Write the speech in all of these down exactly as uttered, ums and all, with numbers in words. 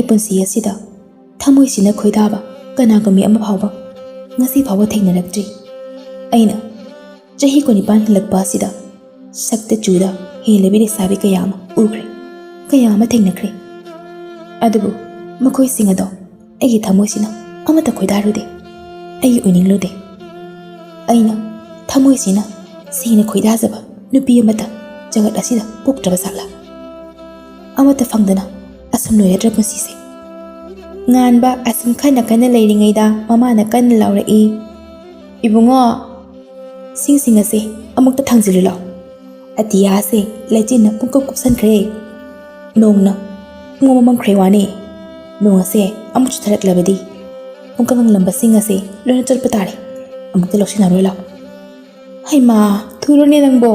ꯑꯩ ꯄꯨꯟꯁꯤ ꯑꯁꯤꯗ ꯊꯃꯣꯏꯁꯤꯅ ꯈꯣꯏꯗꯥꯕ ꯀꯅꯥꯒꯨꯝꯕꯤ ꯑꯃ ꯐꯥꯎꯕ ꯉꯁꯤ ꯐꯥꯎꯕ ꯊꯦꯡꯅꯔꯛꯇ꯭ꯔꯤ꯫ ꯑꯩꯅ ꯆꯍꯤ ꯀꯨꯟꯅꯤꯄꯥꯟ ꯍꯤꯜꯂꯛꯄ ꯑꯁꯤꯗ ꯁꯛꯇ ꯆꯨꯗ ꯍꯦꯜꯂꯕꯤ ꯂꯩꯁꯥꯕꯤ ꯀꯌꯥ ꯑꯃ ꯎꯈ꯭ꯔꯦ, ꯀꯌꯥ ꯑꯃ ꯊꯦꯡꯅꯈ꯭ꯔꯦ꯫ ꯑꯗꯨꯕꯨ ꯃꯈꯣꯏꯁꯤꯡ ꯑꯗꯣ ꯑꯩꯒꯤ ꯊꯃꯣꯏꯁꯤꯅ ꯑꯃꯠꯇ ꯈꯣꯏꯗꯥꯔꯨꯗꯦ, ꯑꯩꯒꯤ ꯑꯣꯏꯅꯤꯡꯂꯨꯗꯦ꯫ ꯑꯩꯅ ꯊꯃꯣꯏꯁꯤꯅ ꯁꯦꯡꯅ ꯈꯣꯏꯗꯥꯖꯕ ꯅꯨꯄꯤ ꯑꯃꯠꯇ ꯖꯒꯠ ꯑꯁꯤꯗ ꯄꯣꯛꯇ꯭ꯔꯕ ꯖꯥꯠꯂꯥ? ꯑꯃꯠꯇ ꯐꯪꯗꯅ ꯑꯁꯨꯝ ꯂꯣꯏꯔꯗ꯭ꯔ ꯄꯨꯟꯁꯤꯁꯦ? ꯉꯥꯟꯕ ꯑꯁꯨꯝ ꯈꯟꯅ ꯈꯟꯅ ꯂꯩꯔꯤꯉꯩꯗ ꯃꯃꯥꯅ ꯀꯟꯅ ꯂꯥꯎꯔꯛꯏ, "ꯏꯕꯨꯡꯉꯣ, ꯁꯤꯡꯁꯤꯡ ꯑꯁꯦ ꯑꯃꯨꯛꯇ ꯊꯥꯡꯖꯤꯜꯂꯨ ꯂꯥꯎ꯫ ꯑꯇꯤꯌꯥꯁꯦ ꯂꯩꯆꯤꯟꯅ ꯄꯨꯡꯀꯨꯞ ꯀꯨꯞꯁꯟꯈ꯭ꯔꯦ꯫ ꯅꯣꯡꯅ ꯄꯨꯡꯃꯝ ꯃꯝꯈ꯭ꯔꯦ ꯋꯥꯅꯦ꯫ ꯅꯣꯡ ꯑꯁꯦ ꯑꯃꯨꯛ ꯆꯨꯊꯔꯛꯂꯕꯗꯤ ꯄꯨꯡꯀꯪ ꯀꯪꯂꯝꯕꯁꯤꯡ ꯑꯁꯦ ꯂꯣꯏꯅ ꯆꯣꯠꯄ ꯇꯥꯔꯦ꯫ ꯑꯃꯨꯛꯇ ꯂꯧꯁꯤꯟꯅꯔꯣꯏ ꯂꯥꯎ꯫" "ꯍꯩꯃꯥ, ꯊꯨꯔꯣꯅꯦ ꯅꯪꯕꯣ!"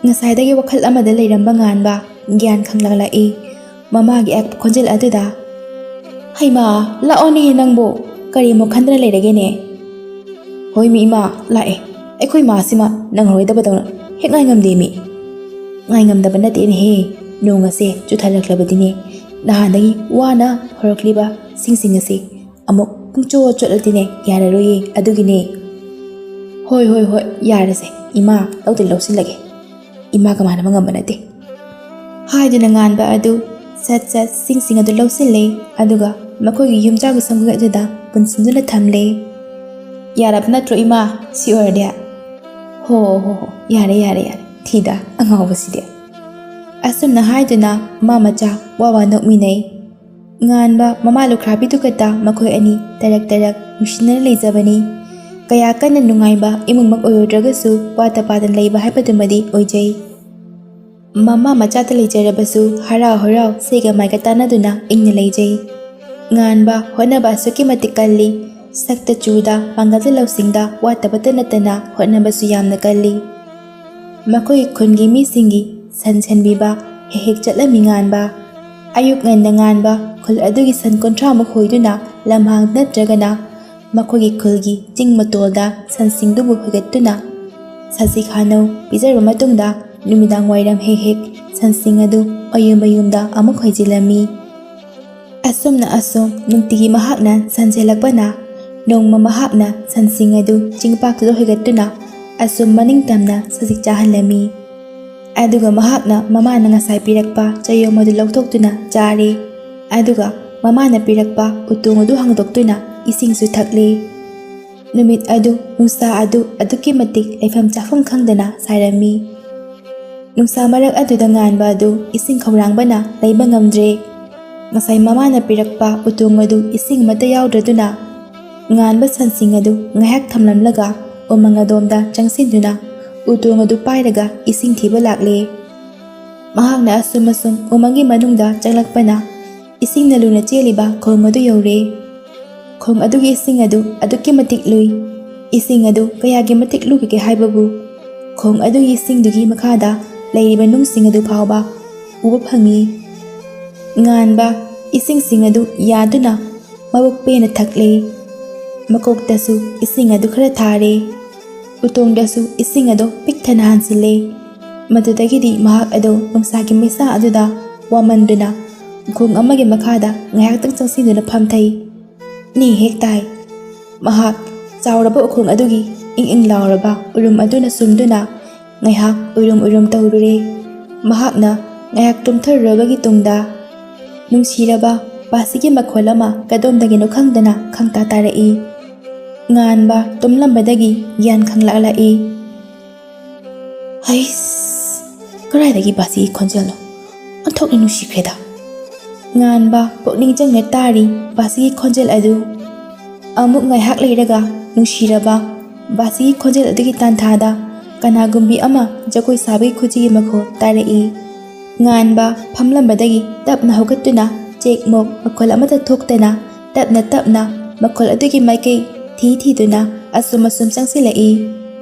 ꯉꯁꯥꯏꯗꯒꯤ ꯋꯥꯈꯜ ꯑꯃꯗ ꯂꯩꯔꯝꯕ ꯉꯥꯟꯕ ꯒ꯭ꯌꯥꯟ ꯈꯪꯂꯛꯂꯛꯏ꯫ ꯃꯃꯥꯒꯤ ꯑꯌꯥꯛꯄ ꯈꯣꯟꯖꯦꯜ ꯑꯗꯨꯗ, "ꯍꯩꯃꯥ, ꯂꯥꯛꯑꯣꯅꯦ ꯅꯪꯕꯨ, ꯀꯔꯤ ꯑꯃꯨꯛ ꯈꯟꯗꯅ ꯂꯩꯔꯒꯦꯅꯦ?" "ꯍꯣꯏ ꯃꯤ ꯏꯃꯥ, ꯂꯥꯛꯑꯦ꯫ ꯑꯩꯈꯣꯏ ꯃꯥꯁꯤꯃ ꯅꯪꯍꯧꯔꯣꯏꯗꯕꯗꯧꯅ ꯍꯦꯛ ꯉꯥꯏ ꯉꯝꯗꯦ ꯃꯤ꯫" "ꯉꯥꯏ ꯉꯝꯗꯕ ꯅꯠꯇꯦꯅꯦꯍꯦ, ꯅꯣꯡ ꯑꯁꯦ ꯆꯨꯊꯔꯛꯂꯕꯗꯤꯅꯦ, ꯅꯍꯥꯟꯗꯒꯤ ꯋꯥꯅ ꯍꯧꯔꯛꯂꯤꯕ ꯁꯤꯡꯁꯤꯡ ꯑꯁꯦ ꯑꯃꯨꯛ ꯄꯨꯡꯆꯣꯠ ꯆꯣꯠꯂꯗꯤꯅꯦ ꯌꯥꯔꯔꯣꯏꯌꯦ, ꯑꯗꯨꯒꯤꯅꯦ꯫" "ꯍꯣꯏ, ꯍꯣꯏ, ꯍꯣꯏ, ꯌꯥꯔꯦꯁꯦ ꯏꯃꯥ, ꯂꯧꯗꯤ ꯂꯧꯁꯤꯜꯂꯒꯦ꯫ ꯏꯃꯥꯒ ꯃꯥꯟꯅꯕ ꯉꯝꯕ ꯅꯠꯇꯦ꯫" ꯍꯥꯏꯗꯨꯅ ꯉꯥꯟꯕ ꯑꯗꯨ ꯁꯠ ꯁꯠ ꯁꯤꯡꯁꯤꯡ ꯑꯗꯨ ꯂꯧꯁꯤꯜꯂꯦ, ꯑꯗꯨꯒ ꯃꯈꯣꯏꯒꯤ ꯌꯨꯝꯖꯥꯒꯤ ꯁꯪꯒꯣꯏ ꯑꯗꯨꯗ ꯄꯨꯟꯁꯤꯟꯗꯨꯅ ꯊꯝꯂꯦ꯫ "ꯌꯥꯔꯕ ꯅꯠꯇ꯭ꯔꯣ ꯏꯃꯥ, ꯁꯤ ꯑꯣꯏꯔꯗꯤ?" "ꯍꯣ, ꯍꯣ, ꯍꯣ, ꯌꯥꯔꯦ, ꯌꯥꯔꯦ, ꯌꯥꯔꯦ, ꯊꯤꯗ ꯑꯉꯥꯎꯕꯁꯤꯗꯤ꯫" ꯑꯁꯨꯝꯅ ꯍꯥꯏꯗꯨꯅ ꯃꯃꯥ ꯃꯆꯥ ꯋꯥ ꯋꯥ ꯅꯣꯛꯃꯤꯟꯅꯩ꯫ ꯉꯥꯟꯕ ꯃꯃꯥ ꯂꯨꯈ꯭ꯔꯥꯕꯤꯗꯨ ꯈꯛꯇ ꯃꯈꯣꯏ ꯑꯅꯤ ꯇꯔꯛ ꯇꯔꯛ ꯅꯨꯡꯁꯤꯅꯅ ꯂꯩꯖꯕꯅꯤ꯫ ꯀꯌꯥ ꯀꯟꯅ ꯅꯨꯡꯉꯥꯏꯕ ꯏꯃꯨꯡꯃꯛ ꯑꯣꯏꯔꯨꯗ꯭ꯔꯒꯁꯨ, ꯋꯥꯠꯇ ꯄꯥꯗꯅ ꯂꯩꯕ ꯍꯥꯏꯕꯗꯨꯃꯗꯤ ꯑꯣꯏꯖꯩ꯫ ꯃꯃꯥ ꯃꯆꯥꯇ ꯂꯩꯖꯔꯕꯁꯨ, ꯍꯔꯥꯎ ꯍꯔꯥꯎ ꯁꯦꯒ ꯃꯥꯏꯒ ꯇꯥꯟꯅꯗꯨꯅ ꯏꯪꯅ ꯂꯩꯖꯩ꯫ ꯉꯥꯟꯕ ꯍꯣꯠꯅꯕ ꯑꯁꯨꯛꯀꯤ ꯃꯇꯤꯛ ꯀꯜꯂꯤ꯫ ꯁꯛꯇ ꯆꯨꯗ, ꯄꯥꯡꯒꯜꯗ ꯂꯧꯁꯤꯡꯗ, ꯋꯥꯠꯇꯕꯇ ꯅꯠꯇꯅ ꯍꯣꯠꯅꯕꯁꯨ ꯌꯥꯝꯅ ꯀꯜꯂꯤ꯫ ꯃꯈꯣꯏꯒꯤ ꯈꯨꯟꯒꯤ ꯃꯤꯁꯤꯡꯒꯤ ꯁꯟ ꯁꯦꯟꯕꯤꯕ ꯍꯦꯛ ꯍꯦꯛ ꯆꯠꯂꯝꯃꯤ ꯉꯥꯟꯕ꯫ ꯑꯌꯨꯛ ꯉꯟꯅ ꯉꯥꯟꯕ ꯈꯨꯜ ꯑꯗꯨꯒꯤ ꯁꯟ ꯀꯨꯟꯊ꯭ꯔꯥꯃꯨꯛ ꯍꯣꯏꯗꯨꯅ ꯂꯝꯍꯥꯡ ꯅꯠꯇ꯭ꯔꯒꯅ ꯃꯈꯣꯏꯒꯤ ꯈꯨꯜꯒꯤ ꯆꯤꯡ ꯃꯇꯣꯜꯗ ꯁꯟꯁꯤꯡꯗꯨꯕꯨ ꯍꯣꯏꯒꯠꯇꯨꯅ ꯁꯖꯤꯛ ꯍꯥꯅꯧ ꯄꯤꯖꯔꯕ ꯃꯇꯨꯡꯗ, ꯅꯨꯃꯤꯗꯥꯡ ꯋꯥꯏꯔꯝ ꯍꯦꯛ ꯍꯦꯛ ꯁꯟꯁꯤꯡ ꯑꯗꯨ ꯃꯌꯨꯝ ꯃꯌꯨꯝꯗ ꯑꯃꯨꯛ ꯍꯣꯏꯖꯤꯜꯂꯝꯃꯤ꯫ ꯑꯁꯨꯝꯅ ꯑꯁꯨꯝ ꯅꯨꯡꯇꯤꯒꯤ ꯃꯍꯥꯛꯅ ꯁꯟ ꯁꯦꯜꯂꯛꯄꯅ, ꯅꯣꯡꯃ ꯃꯍꯥꯛꯅ ꯁꯟꯁꯤꯡ ꯑꯗꯨ ꯆꯤꯡꯄꯥꯛꯇꯨꯗ ꯍꯣꯏꯒꯠꯇꯨꯅ ꯑꯁꯨꯝ ꯃꯅꯤꯡ ꯇꯝꯅ ꯁꯖꯤꯛ ꯆꯥꯍꯜꯂꯝꯃꯤ꯫ ꯑꯗꯨꯒ ꯃꯍꯥꯛꯅ ꯃꯃꯥꯅ ꯉꯁꯥꯏ ꯄꯤꯔꯛꯄ ꯆꯌꯣꯝ ꯑꯗꯨ ꯂꯧꯊꯣꯛꯇꯨꯅ ꯆꯥꯔꯦ꯫ ꯑꯗꯨꯒ ꯃꯃꯥꯅ ꯄꯤꯔꯛꯄ ꯎꯇꯣꯡ ꯑꯗꯨ ꯍꯥꯡꯗꯣꯛꯇꯨꯅ ꯏꯁꯤꯡꯁꯨ ꯊꯛꯂꯦ꯫ ꯅꯨꯃꯤꯠ ꯑꯗꯨ ꯅꯨꯡꯁꯥ ꯑꯗꯨ ꯑꯗꯨꯛꯀꯤ ꯃꯇꯤꯛ ꯂꯩꯐꯝ ꯆꯥꯐꯝ ꯈꯪꯗꯅ ꯁꯥꯔꯝꯃꯤ꯫ ꯅꯨꯡꯁꯥ ꯃꯔꯛ ꯑꯗꯨꯗ ꯉꯥꯟꯕ ꯑꯗꯨ ꯏꯁꯤꯡ ꯈꯧꯔꯥꯡꯕꯅ ꯂꯩꯕ ꯉꯝꯗ꯭ꯔꯦ꯫ ꯉꯁꯥꯏ ꯃꯃꯥꯅ ꯄꯤꯔꯛꯄ ꯎꯇꯣꯡ ꯑꯗꯨ ꯏꯁꯤꯡ ꯑꯃꯠꯇ ꯌꯥꯎꯗ꯭ꯔꯗꯨꯅ, ꯉꯥꯟꯕ ꯁꯟꯁꯤꯡ ꯑꯗꯨ ꯉꯥꯏꯍꯥꯛ ꯊꯝꯂꯝꯂꯒ ꯎꯃꯪ ꯑꯗꯣꯝꯗ ꯆꯪꯁꯤꯟꯗꯨꯅ ꯎꯇꯣꯡ ꯑꯗꯨ ꯄꯥꯏꯔꯒ ꯏꯁꯤꯡ ꯊꯤꯕ ꯂꯥꯛꯂꯦ꯫ ꯃꯍꯥꯛꯅ ꯑꯁꯨꯝ ꯑꯁꯨꯝ ꯎꯃꯪꯒꯤ ꯃꯅꯨꯡꯗ ꯆꯪꯂꯛꯄꯅ ꯏꯁꯤꯡꯅ ꯂꯨꯅ ꯆꯦꯜꯂꯤꯕ ꯈꯣꯡ ꯑꯗꯨ ꯌꯧꯔꯦ꯫ ꯈꯣꯡ ꯑꯗꯨꯒꯤ ꯏꯁꯤꯡ ꯑꯗꯨ ꯑꯗꯨꯛꯀꯤ ꯃꯇꯤꯛ ꯂꯨꯏ꯫ ꯏꯁꯤꯡ ꯑꯗꯨ ꯀꯌꯥꯒꯤ ꯃꯇꯤꯛ ꯂꯨꯈꯤꯒꯦ ꯍꯥꯏꯕꯕꯨ, ꯈꯣꯡ ꯑꯗꯨꯒꯤ ꯏꯁꯤꯡꯗꯨꯒꯤ ꯃꯈꯥꯗ ꯂꯩꯔꯤꯕ ꯅꯨꯡꯁꯤꯡ ꯑꯗꯨ ꯐꯥꯎꯕ ꯎꯕ ꯐꯪꯏ꯫ ꯉꯥꯟꯕ ꯏꯁꯤꯡꯁꯤꯡ ꯑꯗꯨ ꯌꯥꯗꯨꯅ ꯃꯕꯨꯛ ꯄꯦꯟꯅ ꯊꯛꯂꯦ꯫ ꯃꯀꯣꯛꯇꯁꯨ ꯏꯁꯤꯡ ꯑꯗꯨ ꯈꯔ ꯊꯥꯔꯦ꯫ ꯎꯇꯣꯡꯗꯁꯨ ꯏꯁꯤꯡ ꯑꯗꯨ ꯄꯤꯛ ꯊꯟꯅ ꯍꯥꯟꯖꯤꯜꯂꯦ꯫ ꯃꯗꯨꯗꯒꯤꯗꯤ ꯃꯍꯥꯛ ꯑꯗꯨ ꯅꯨꯡꯁꯥꯒꯤ ꯃꯩꯁꯥ ꯑꯗꯨꯗ ꯋꯥꯃꯟꯗꯨꯅ ꯎꯈꯣꯡ ꯑꯃꯒꯤ ꯃꯈꯥꯗ ꯉꯥꯏꯍꯥꯛꯇꯪ ꯆꯪꯁꯤꯟꯗꯨꯅ ꯐꯝꯊꯩ꯫ ꯅꯦ ꯍꯦꯛ ꯇꯥꯏ꯫ ꯃꯍꯥꯛ ꯆꯥꯎꯔꯕ ꯎꯈꯣꯡ ꯑꯗꯨꯒꯤ ꯏꯪ ꯏꯪ ꯂꯥꯎꯔꯕ ꯎꯔꯨꯝ ꯑꯗꯨꯅ ꯁꯨꯝꯗꯨꯅ ꯉꯥꯏꯍꯥꯛ ꯎꯏꯔꯨꯝ ꯎꯏꯔꯨꯝ ꯇꯧꯔꯨꯔꯦ꯫ ꯃꯍꯥꯛꯅ ꯉꯥꯏꯍꯥꯛ ꯇꯨꯝꯊꯔꯨꯔꯕꯒꯤ ꯇꯨꯡꯗ, ꯅꯨꯡꯁꯤꯔꯕ ꯕꯥꯁꯤꯒꯤ ꯃꯈꯣꯜ ꯑꯃ ꯀꯗꯣꯝꯗꯒꯤꯅꯣ ꯈꯪꯗꯅ ꯈꯪꯇꯥ ꯇꯥꯔꯛꯏ꯫ ꯉꯥꯟꯕ ꯇꯨꯝꯂꯝꯕꯗꯒꯤ ꯒ꯭ꯌꯥꯟ ꯈꯪꯂꯛꯂꯛꯏ꯫ ꯍꯩꯁ, ꯀꯗꯥꯏꯗꯒꯤ ꯕꯥꯁꯤꯒꯤ ꯈꯣꯟꯖꯦꯜꯅꯣ? ꯑꯣꯟꯊꯣꯛꯅ ꯅꯨꯡꯁꯤꯈ꯭ꯔꯦꯗ꯫ ꯉꯥꯟꯕ ꯄꯨꯛꯅꯤꯡ ꯆꯪꯅ ꯇꯥꯔꯤ ꯕꯥꯁꯤꯒꯤ ꯈꯣꯟꯖꯦꯜ ꯑꯗꯨ꯫ ꯑꯃꯨꯛ ꯉꯥꯏꯍꯥꯛ ꯂꯩꯔꯒ ꯅꯨꯡꯁꯤꯔꯕ ꯕꯥꯁꯤꯒꯤ ꯈꯣꯟꯖꯦꯜ ꯑꯗꯨꯒꯤ ꯇꯥꯟꯊꯥꯗ ꯀꯅꯥꯒꯨꯝꯕꯤ ꯑꯃ ꯖꯒꯣꯏ ꯁꯥꯕꯒꯤ ꯈꯨꯖꯤꯒꯤ ꯃꯈꯣꯜ ꯇꯥꯔꯛꯏ꯫ ꯉꯥꯟꯕ ꯐꯝꯂꯝꯕꯗꯒꯤ ꯇꯞꯅ ꯍꯧꯒꯠꯇꯨꯅ ꯆꯦꯛꯃꯣꯛ ꯃꯈꯣꯜ ꯑꯃꯠꯇ ꯊꯣꯛꯇꯅ ꯇꯞꯅ ꯇꯞꯅ ꯃꯈꯣꯜ ꯑꯗꯨꯒꯤ ꯃꯥꯏꯀꯩ ꯊꯤ ꯊꯤꯗꯨꯅ ꯑꯁꯨꯝ ꯑꯁꯨꯝ ꯆꯪꯁꯤꯜꯂꯛꯏ꯫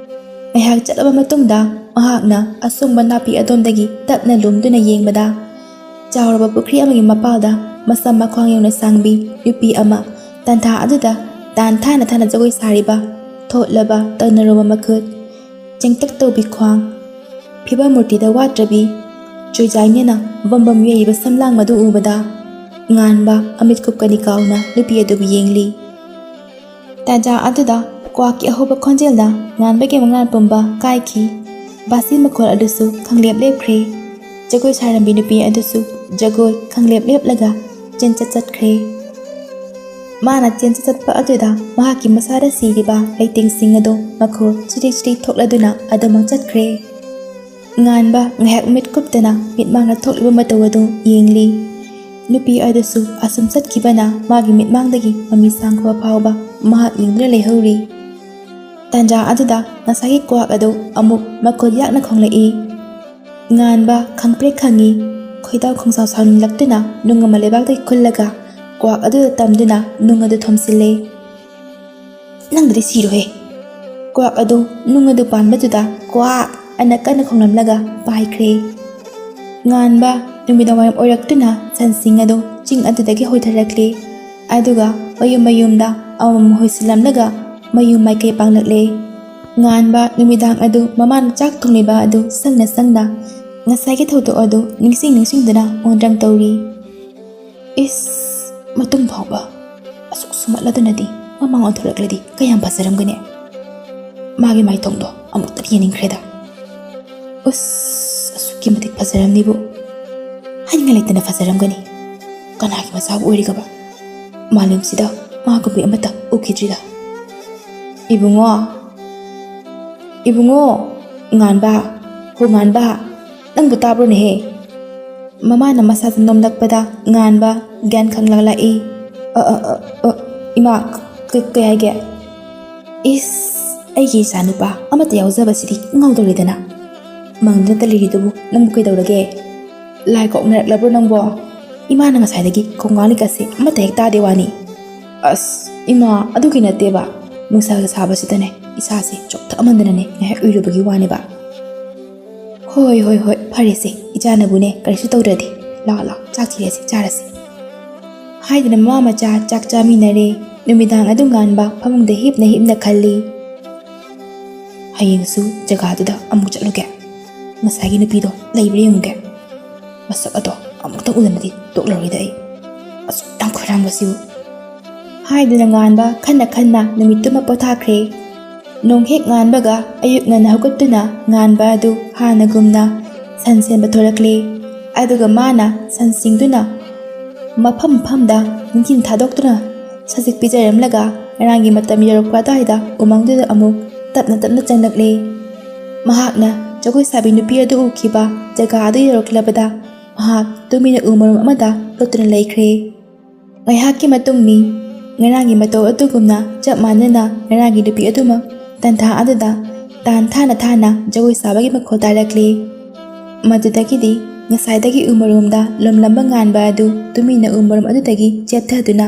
ꯉꯥꯏꯍꯥꯛ ꯆꯠꯂꯕ ꯃꯇꯨꯡꯗ ꯃꯍꯥꯛꯅ ꯑꯁꯣꯡꯕ ꯅꯥꯄꯤ ꯑꯗꯣꯝꯗꯒꯤ ꯇꯞꯅ ꯂꯨꯝꯗꯨꯅ ꯌꯦꯡꯕꯗ, ꯆꯥꯎꯔꯕ ꯄꯨꯈ꯭ꯔꯤ ꯑꯃꯒꯤ ꯃꯄꯥꯜꯗ ꯃꯁꯝ ꯃꯈ꯭ꯋꯥꯡ ꯌꯧꯅ ꯁꯥꯡꯕꯤ ꯅꯨꯄꯤ ꯑꯃ ꯇꯥꯟꯊꯥ ꯑꯗꯨꯗ ꯇꯥꯟ ꯊꯥꯅ ꯊꯥꯅ ꯖꯒꯣꯏ ꯁꯥꯔꯤꯕ, ꯊꯣꯠꯂꯕ ꯇꯧꯅꯔꯨꯕ ꯃꯈꯨꯠ, ꯆꯦꯡꯇꯛ ꯇꯧꯕꯤ ꯈ꯭ꯋꯥꯡ, ꯐꯤꯕꯝ ꯃꯨꯔꯇꯤꯗ ꯋꯥꯠꯇ꯭ꯔꯕꯤ, ꯆꯨꯏꯖꯥꯏꯅꯦꯅ ꯕꯝ ꯕꯝ ꯌꯩꯔꯤꯕ ꯁꯝꯂꯥꯡ ꯃꯗꯨ ꯎꯕꯗ, ꯉꯥꯟꯕ ꯑꯃꯤꯠ ꯀꯨꯞꯀꯅꯤ ꯀꯥꯎꯅ ꯅꯨꯄꯤ ꯑꯗꯨꯕꯨ ꯌꯦꯡꯂꯤ꯫ ꯇꯥꯟꯖꯥ ꯑꯗꯨꯗ ꯀ꯭ꯋꯥꯛꯀꯤ ꯑꯍꯧꯕ ꯈꯣꯟꯖꯦꯜꯅ ꯉꯥꯟꯕꯒꯤ ꯃꯪꯂꯥꯟ ꯄꯨꯝꯕ ꯀꯥꯏꯈꯤ꯫ ꯕꯥꯁꯤ ꯃꯈꯣꯜ ꯑꯗꯨꯁꯨ ꯈꯪꯂꯦꯞ ꯂꯦꯞꯈ꯭ꯔꯦ꯫ ꯖꯒꯣꯏ ꯁꯥꯔꯝꯕꯤ ꯅꯨꯄꯤ ꯑꯗꯨꯁꯨ ꯖꯒꯣꯏ ꯈꯪꯂꯦꯞ ꯂꯦꯞꯂꯒ ꯆꯦꯟꯆꯠ ꯆꯠꯈ꯭ꯔꯦ꯫ ꯃꯥꯅ ꯆꯦꯟꯆꯠ ꯆꯠꯄ ꯑꯗꯨꯗ ꯃꯍꯥꯛꯀꯤ ꯃꯁꯥꯗ ꯁꯤꯔꯤꯕ ꯂꯩꯇꯦꯡꯁꯤꯡ ꯑꯗꯨ ꯃꯈꯣꯜ ꯆꯤꯔꯤ ꯆꯤꯔꯤ ꯊꯣꯛꯂꯗꯨꯅ ꯑꯗꯨꯃꯛ ꯆꯠꯈ꯭ꯔꯦ꯫ ꯉꯥꯟꯕ ꯉꯥꯏꯍꯥꯛ ꯃꯤꯠ ꯀꯨꯞꯇꯅ ꯃꯤꯠꯃꯥꯡꯗ ꯊꯣꯛꯂꯤꯕ ꯃꯇꯧ ꯑꯗꯨ ꯌꯦꯡꯂꯤ꯫ ꯅꯨꯄꯤ ꯑꯗꯨꯁꯨ ꯑꯁꯨꯝ ꯆꯠꯈꯤꯕꯅ ꯃꯥꯒꯤ ꯃꯤꯠꯃꯥꯡꯗꯒꯤ ꯃꯃꯤ ꯁꯥꯡꯈ꯭ꯔꯕ ꯐꯥꯎꯕ ꯃꯍꯥꯛ ꯌꯦꯡꯗꯨꯅ ꯂꯩꯍꯧꯔꯤ꯫ ꯇꯥꯟꯖꯥ ꯑꯗꯨꯗ ꯉꯁꯥꯏꯒꯤ ꯀ꯭ꯋꯥꯛ ꯑꯗꯨ ꯑꯃꯨꯛ ꯃꯈꯣꯜ ꯌꯥꯛꯅ ꯈꯣꯡꯂꯛꯏ꯫ ꯉꯥꯟꯕ ꯈꯪꯄ꯭ꯔꯦꯛ ꯈꯪꯉꯤ꯫ ꯈꯣꯏꯗꯥꯎ ꯈꯣꯡꯁꯥꯎ ꯁꯥꯎꯅꯤꯡꯂꯛꯇꯨꯅ ꯅꯨꯡ ꯑꯃ ꯂꯩꯕꯥꯛꯇꯒꯤ ꯈꯨꯜꯂꯒ ꯀ꯭ꯋꯥꯛ ꯑꯗꯨꯗ ꯇꯝꯗꯨꯅ ꯅꯨꯡ ꯑꯗꯨ ꯊꯣꯝꯖꯤꯜꯂꯦ꯫ "ꯅꯪꯗꯨꯗꯤ ꯁꯤꯔꯣꯍꯦ!" ꯀ꯭ꯋꯥꯛ ꯑꯗꯨ ꯅꯨꯡ ꯑꯗꯨ ꯄꯥꯟꯕꯗꯨꯗ ꯀ꯭ꯋꯥꯛ ꯑꯅ ꯀꯟꯅ ꯈꯣꯡꯂꯝꯂꯒ ꯄꯥꯏꯈ꯭ꯔꯦ꯫ ꯉꯥꯟꯕ ꯅꯨꯃꯤꯗꯥꯡ ꯋꯥꯏꯔꯝ ꯑꯣꯏꯔꯛꯇꯨꯅ ꯁꯟꯁꯤꯡ ꯑꯗꯨ ꯆꯤꯡ ꯑꯗꯨꯗꯒꯤ ꯍꯣꯏꯊꯔꯛꯂꯦ꯫ ꯑꯗꯨꯒ ꯃꯌꯨꯝ ꯃꯌꯨꯝꯗ ꯑꯃꯃꯝ ꯍꯣꯏꯁꯤꯜꯂꯝꯂꯒ ꯃꯌꯨꯝ ꯃꯥꯏꯀꯩ ꯄꯥꯡꯂꯛꯂꯦ꯫ ꯉꯥꯟꯕ ꯅꯨꯃꯤꯗꯥꯡ ꯑꯗꯨ ꯃꯃꯥꯅ ꯆꯥꯛ ꯊꯣꯡꯂꯤꯕ ꯑꯗꯨ ꯁꯪꯅ ꯁꯪꯅ ꯉꯁꯥꯏꯒꯤ ꯊꯧꯗꯣꯛ ꯑꯗꯨ ꯅꯤꯡꯁꯤꯡ ꯅꯤꯡꯁꯤꯡꯗꯨꯅ ꯑꯣꯟꯗ꯭ꯔꯪ ꯇꯧꯔꯤ꯫ ꯏꯁ, ꯃꯇꯨꯡ ꯐꯥꯎꯕ ꯑꯁꯨꯛ ꯁꯨꯝꯍꯠꯂꯗꯨꯅꯗꯤ ꯃꯃꯥꯡ ꯑꯣꯟꯊꯣꯔꯛꯂꯗꯤ ꯀꯌꯥꯝ ꯐꯖꯔꯝꯒꯅꯤ꯫ ꯃꯥꯒꯤ ꯃꯥꯏꯊꯣꯡꯗꯣ ꯑꯃꯨꯛꯇ ꯌꯦꯡꯅꯤꯡꯈ꯭ꯔꯦꯗ꯫ ꯎꯁ, ꯑꯁꯨꯛꯀꯤ ꯃꯇꯤꯛ ꯐꯖꯔꯝꯅꯤꯕꯨ꯫ ꯍꯥꯏꯅꯤꯡꯉꯥꯏ ꯂꯩꯇꯅ ꯐꯖꯔꯝꯒꯅꯤ꯫ ꯀꯅꯥꯒꯤ ꯃꯆꯥꯕꯨ ꯑꯣꯏꯔꯤꯒꯕ? ꯃꯥꯂꯦꯝꯁꯤꯗ ꯃꯥꯒꯨꯝꯕꯤ ꯑꯃꯠꯇ ꯎꯈꯤꯗ꯭ꯔꯤꯗ꯫ ꯏꯕꯨꯡꯉꯣ, ꯏꯕꯨꯡꯉꯣ, ꯉꯥꯟꯕ, ꯍꯣ ꯉꯥꯟꯕ, ꯅꯪꯕꯨ ꯇꯥꯕ꯭ꯔꯣꯅꯦꯍꯦ? ꯃꯃꯥꯅ ꯃꯁꯥꯗ ꯅꯣꯝꯂꯛꯄꯗ ꯉꯥꯟꯕ ꯒ꯭ꯌꯥꯟ ꯈꯪꯂꯛꯂꯛꯏ꯫ "ꯑ, ꯑ, ꯑ, ꯑ, ꯏꯃꯥ, ꯀ-, ꯀꯩ ꯍꯥꯏꯒꯦ?" "ꯏꯁ, ꯑꯩꯒꯤ ꯏꯆꯥꯅꯨꯄꯥ ꯑꯃꯠꯇ ꯌꯥꯎꯖꯕꯁꯤꯗꯤ ꯉꯥꯎꯗꯧꯔꯦꯗꯅ꯫ ꯃꯪꯗꯨꯅꯇ ꯂꯩꯔꯤꯗꯨꯕꯨ ꯅꯪꯕꯨ ꯀꯩꯗꯧꯔꯒꯦ? ꯂꯥꯏ ꯀꯣꯛꯅꯔꯛꯂꯕ꯭ꯔꯣ ꯅꯪꯕꯣ? ꯏꯃꯥꯅ ꯉꯁꯥꯏꯗꯒꯤ ꯈꯣꯡꯒꯥꯡ ꯂꯤꯛꯀꯁꯦ ꯑꯃꯠꯇ ꯍꯦꯛ ꯇꯥꯗꯦ ꯋꯥꯅꯤ꯫" "ꯑꯁ, ꯏꯃꯥ, ꯑꯗꯨꯒꯤ ꯅꯠꯇꯦꯕ꯫ ꯅꯨꯡꯁꯥꯒ ꯁꯥꯕꯁꯤꯗꯅꯦ ꯏꯁꯥꯁꯦ ꯆꯣꯛꯊꯛꯃꯟꯗꯅꯅꯦ ꯉꯥꯏꯍꯥꯛ ꯎꯏꯔꯨꯕꯒꯤ ꯋꯥꯅꯦꯕ꯫" "ꯍꯣꯏ, ꯍꯣꯏ, ꯍꯣꯏ, ꯐꯔꯦꯁꯦ, ꯏꯆꯥꯅꯕꯨꯅꯦ ꯀꯔꯤꯁꯨ ꯇꯧꯗ꯭ꯔꯗꯤ꯫ ꯂꯥꯛꯑꯣ, ꯂꯥꯛꯑꯣ, ꯆꯥꯛ ꯊꯤꯔꯁꯤ, ꯆꯥꯔꯁꯤ꯫" ꯍꯥꯏꯗꯨꯅ ꯃꯃꯥ ꯃꯆꯥ ꯆꯥꯛ ꯆꯥꯃꯤꯟꯅꯔꯦ꯫ ꯅꯨꯃꯤꯗꯥꯡ ꯑꯗꯨ ꯉꯥꯟꯕ ꯐꯃꯨꯡꯗ ꯍꯤꯞꯅ ꯍꯤꯞꯅ ꯈꯜꯂꯤ꯫ "ꯍꯌꯦꯡꯁꯨ ꯖꯒꯥꯗꯨꯗ ꯑꯃꯨꯛ ꯆꯠꯂꯨꯒꯦ꯫ ꯉꯁꯥꯏꯒꯤ ꯅꯨꯄꯤꯗꯣ ꯂꯩꯕ꯭ꯔꯥ ꯌꯦꯡꯉꯨꯒꯦ꯫ ꯃꯁꯛ ꯑꯗꯣ ꯑꯃꯨꯛꯇꯪ ꯎꯗꯅꯗꯤ ꯇꯣꯛꯂꯔꯣꯏꯗ ꯑꯩ꯫" ꯑꯁꯨꯛ ꯌꯥꯝ ꯈꯣꯏꯔꯥꯡꯕꯁꯤꯕꯨ!" ꯍꯥꯏꯗꯨꯅ ꯉꯥꯟꯕ ꯈꯟꯅ ꯈꯟꯅ ꯅꯨꯃꯤꯠꯇꯨꯃ ꯄꯣꯊꯥꯈ꯭ꯔꯦ꯫ ꯅꯣꯡ ꯍꯦꯛ ꯉꯥꯟꯕꯒ ꯑꯌꯨꯛ ꯉꯟꯅ ꯍꯧꯒꯠꯇꯨꯅ ꯉꯥꯟꯕ ꯑꯗꯨ ꯍꯥꯟꯅꯒꯨꯝꯅ ꯁꯟ ꯁꯦꯟꯕ ꯊꯣꯔꯛꯂꯦ꯫ ꯑꯗꯨꯒ ꯃꯥꯅ ꯁꯟꯁꯤꯡꯗꯨꯅ ꯃꯐꯝ ꯃꯐꯝꯗ ꯅꯤꯡꯊꯤꯅ ꯊꯥꯗꯣꯛꯇꯨꯅ ꯁꯖꯤꯛ ꯄꯤꯖꯔꯝꯂꯒ ꯉꯔꯥꯡꯒꯤ ꯃꯇꯝ ꯌꯧꯔꯛꯄ ꯑꯗꯨꯋꯥꯏꯗ ꯎꯃꯪꯗꯨꯗ ꯑꯃꯨꯛ ꯇꯞꯅ ꯇꯞꯅ ꯆꯪꯂꯛꯂꯦ꯫ ꯃꯍꯥꯛꯅ ꯖꯒꯣꯏ ꯁꯥꯕꯤ ꯅꯨꯄꯤ ꯑꯗꯨ ꯎꯈꯤꯕ ꯖꯒꯥ ꯑꯗꯨ ꯌꯧꯔꯛꯂꯕꯗ ꯃꯍꯥꯛ ꯇꯨꯃꯤꯟꯅ ꯎ ꯃꯔꯨꯝ ꯑꯃꯗ ꯂꯣꯠꯇꯨꯅ ꯂꯩꯈ꯭ꯔꯦ꯫ ꯉꯥꯏꯍꯥꯛꯀꯤ ꯃꯇꯨꯡꯅꯤ꯫ ꯉꯔꯥꯡꯒꯤ ꯃꯇꯧ ꯑꯗꯨꯒꯨꯝꯅ ꯆꯞ ꯃꯥꯟꯅꯅ ꯉꯔꯥꯡꯒꯤ ꯅꯨꯄꯤ ꯑꯗꯨꯃꯛ ꯇꯟꯊꯥ ꯑꯗꯨꯗ ꯇꯥꯟ ꯊꯥꯅ ꯊꯥꯅ ꯖꯒꯣꯏ ꯁꯥꯕꯒꯤ ꯃꯈꯣꯜ ꯇꯥꯔꯛꯂꯦ꯫ ꯃꯗꯨꯗꯒꯤꯗꯤ ꯉꯁꯥꯏꯗꯒꯤ ꯎ ꯃꯔꯨꯝꯗ ꯂꯣꯝꯂꯝꯕ ꯉꯥꯟꯕ ꯑꯗꯨ ꯇꯨꯃꯤꯟꯅ ꯎ ꯃꯔꯨꯝ ꯑꯗꯨꯗꯒꯤ ꯆꯦꯞꯊꯗꯨꯅ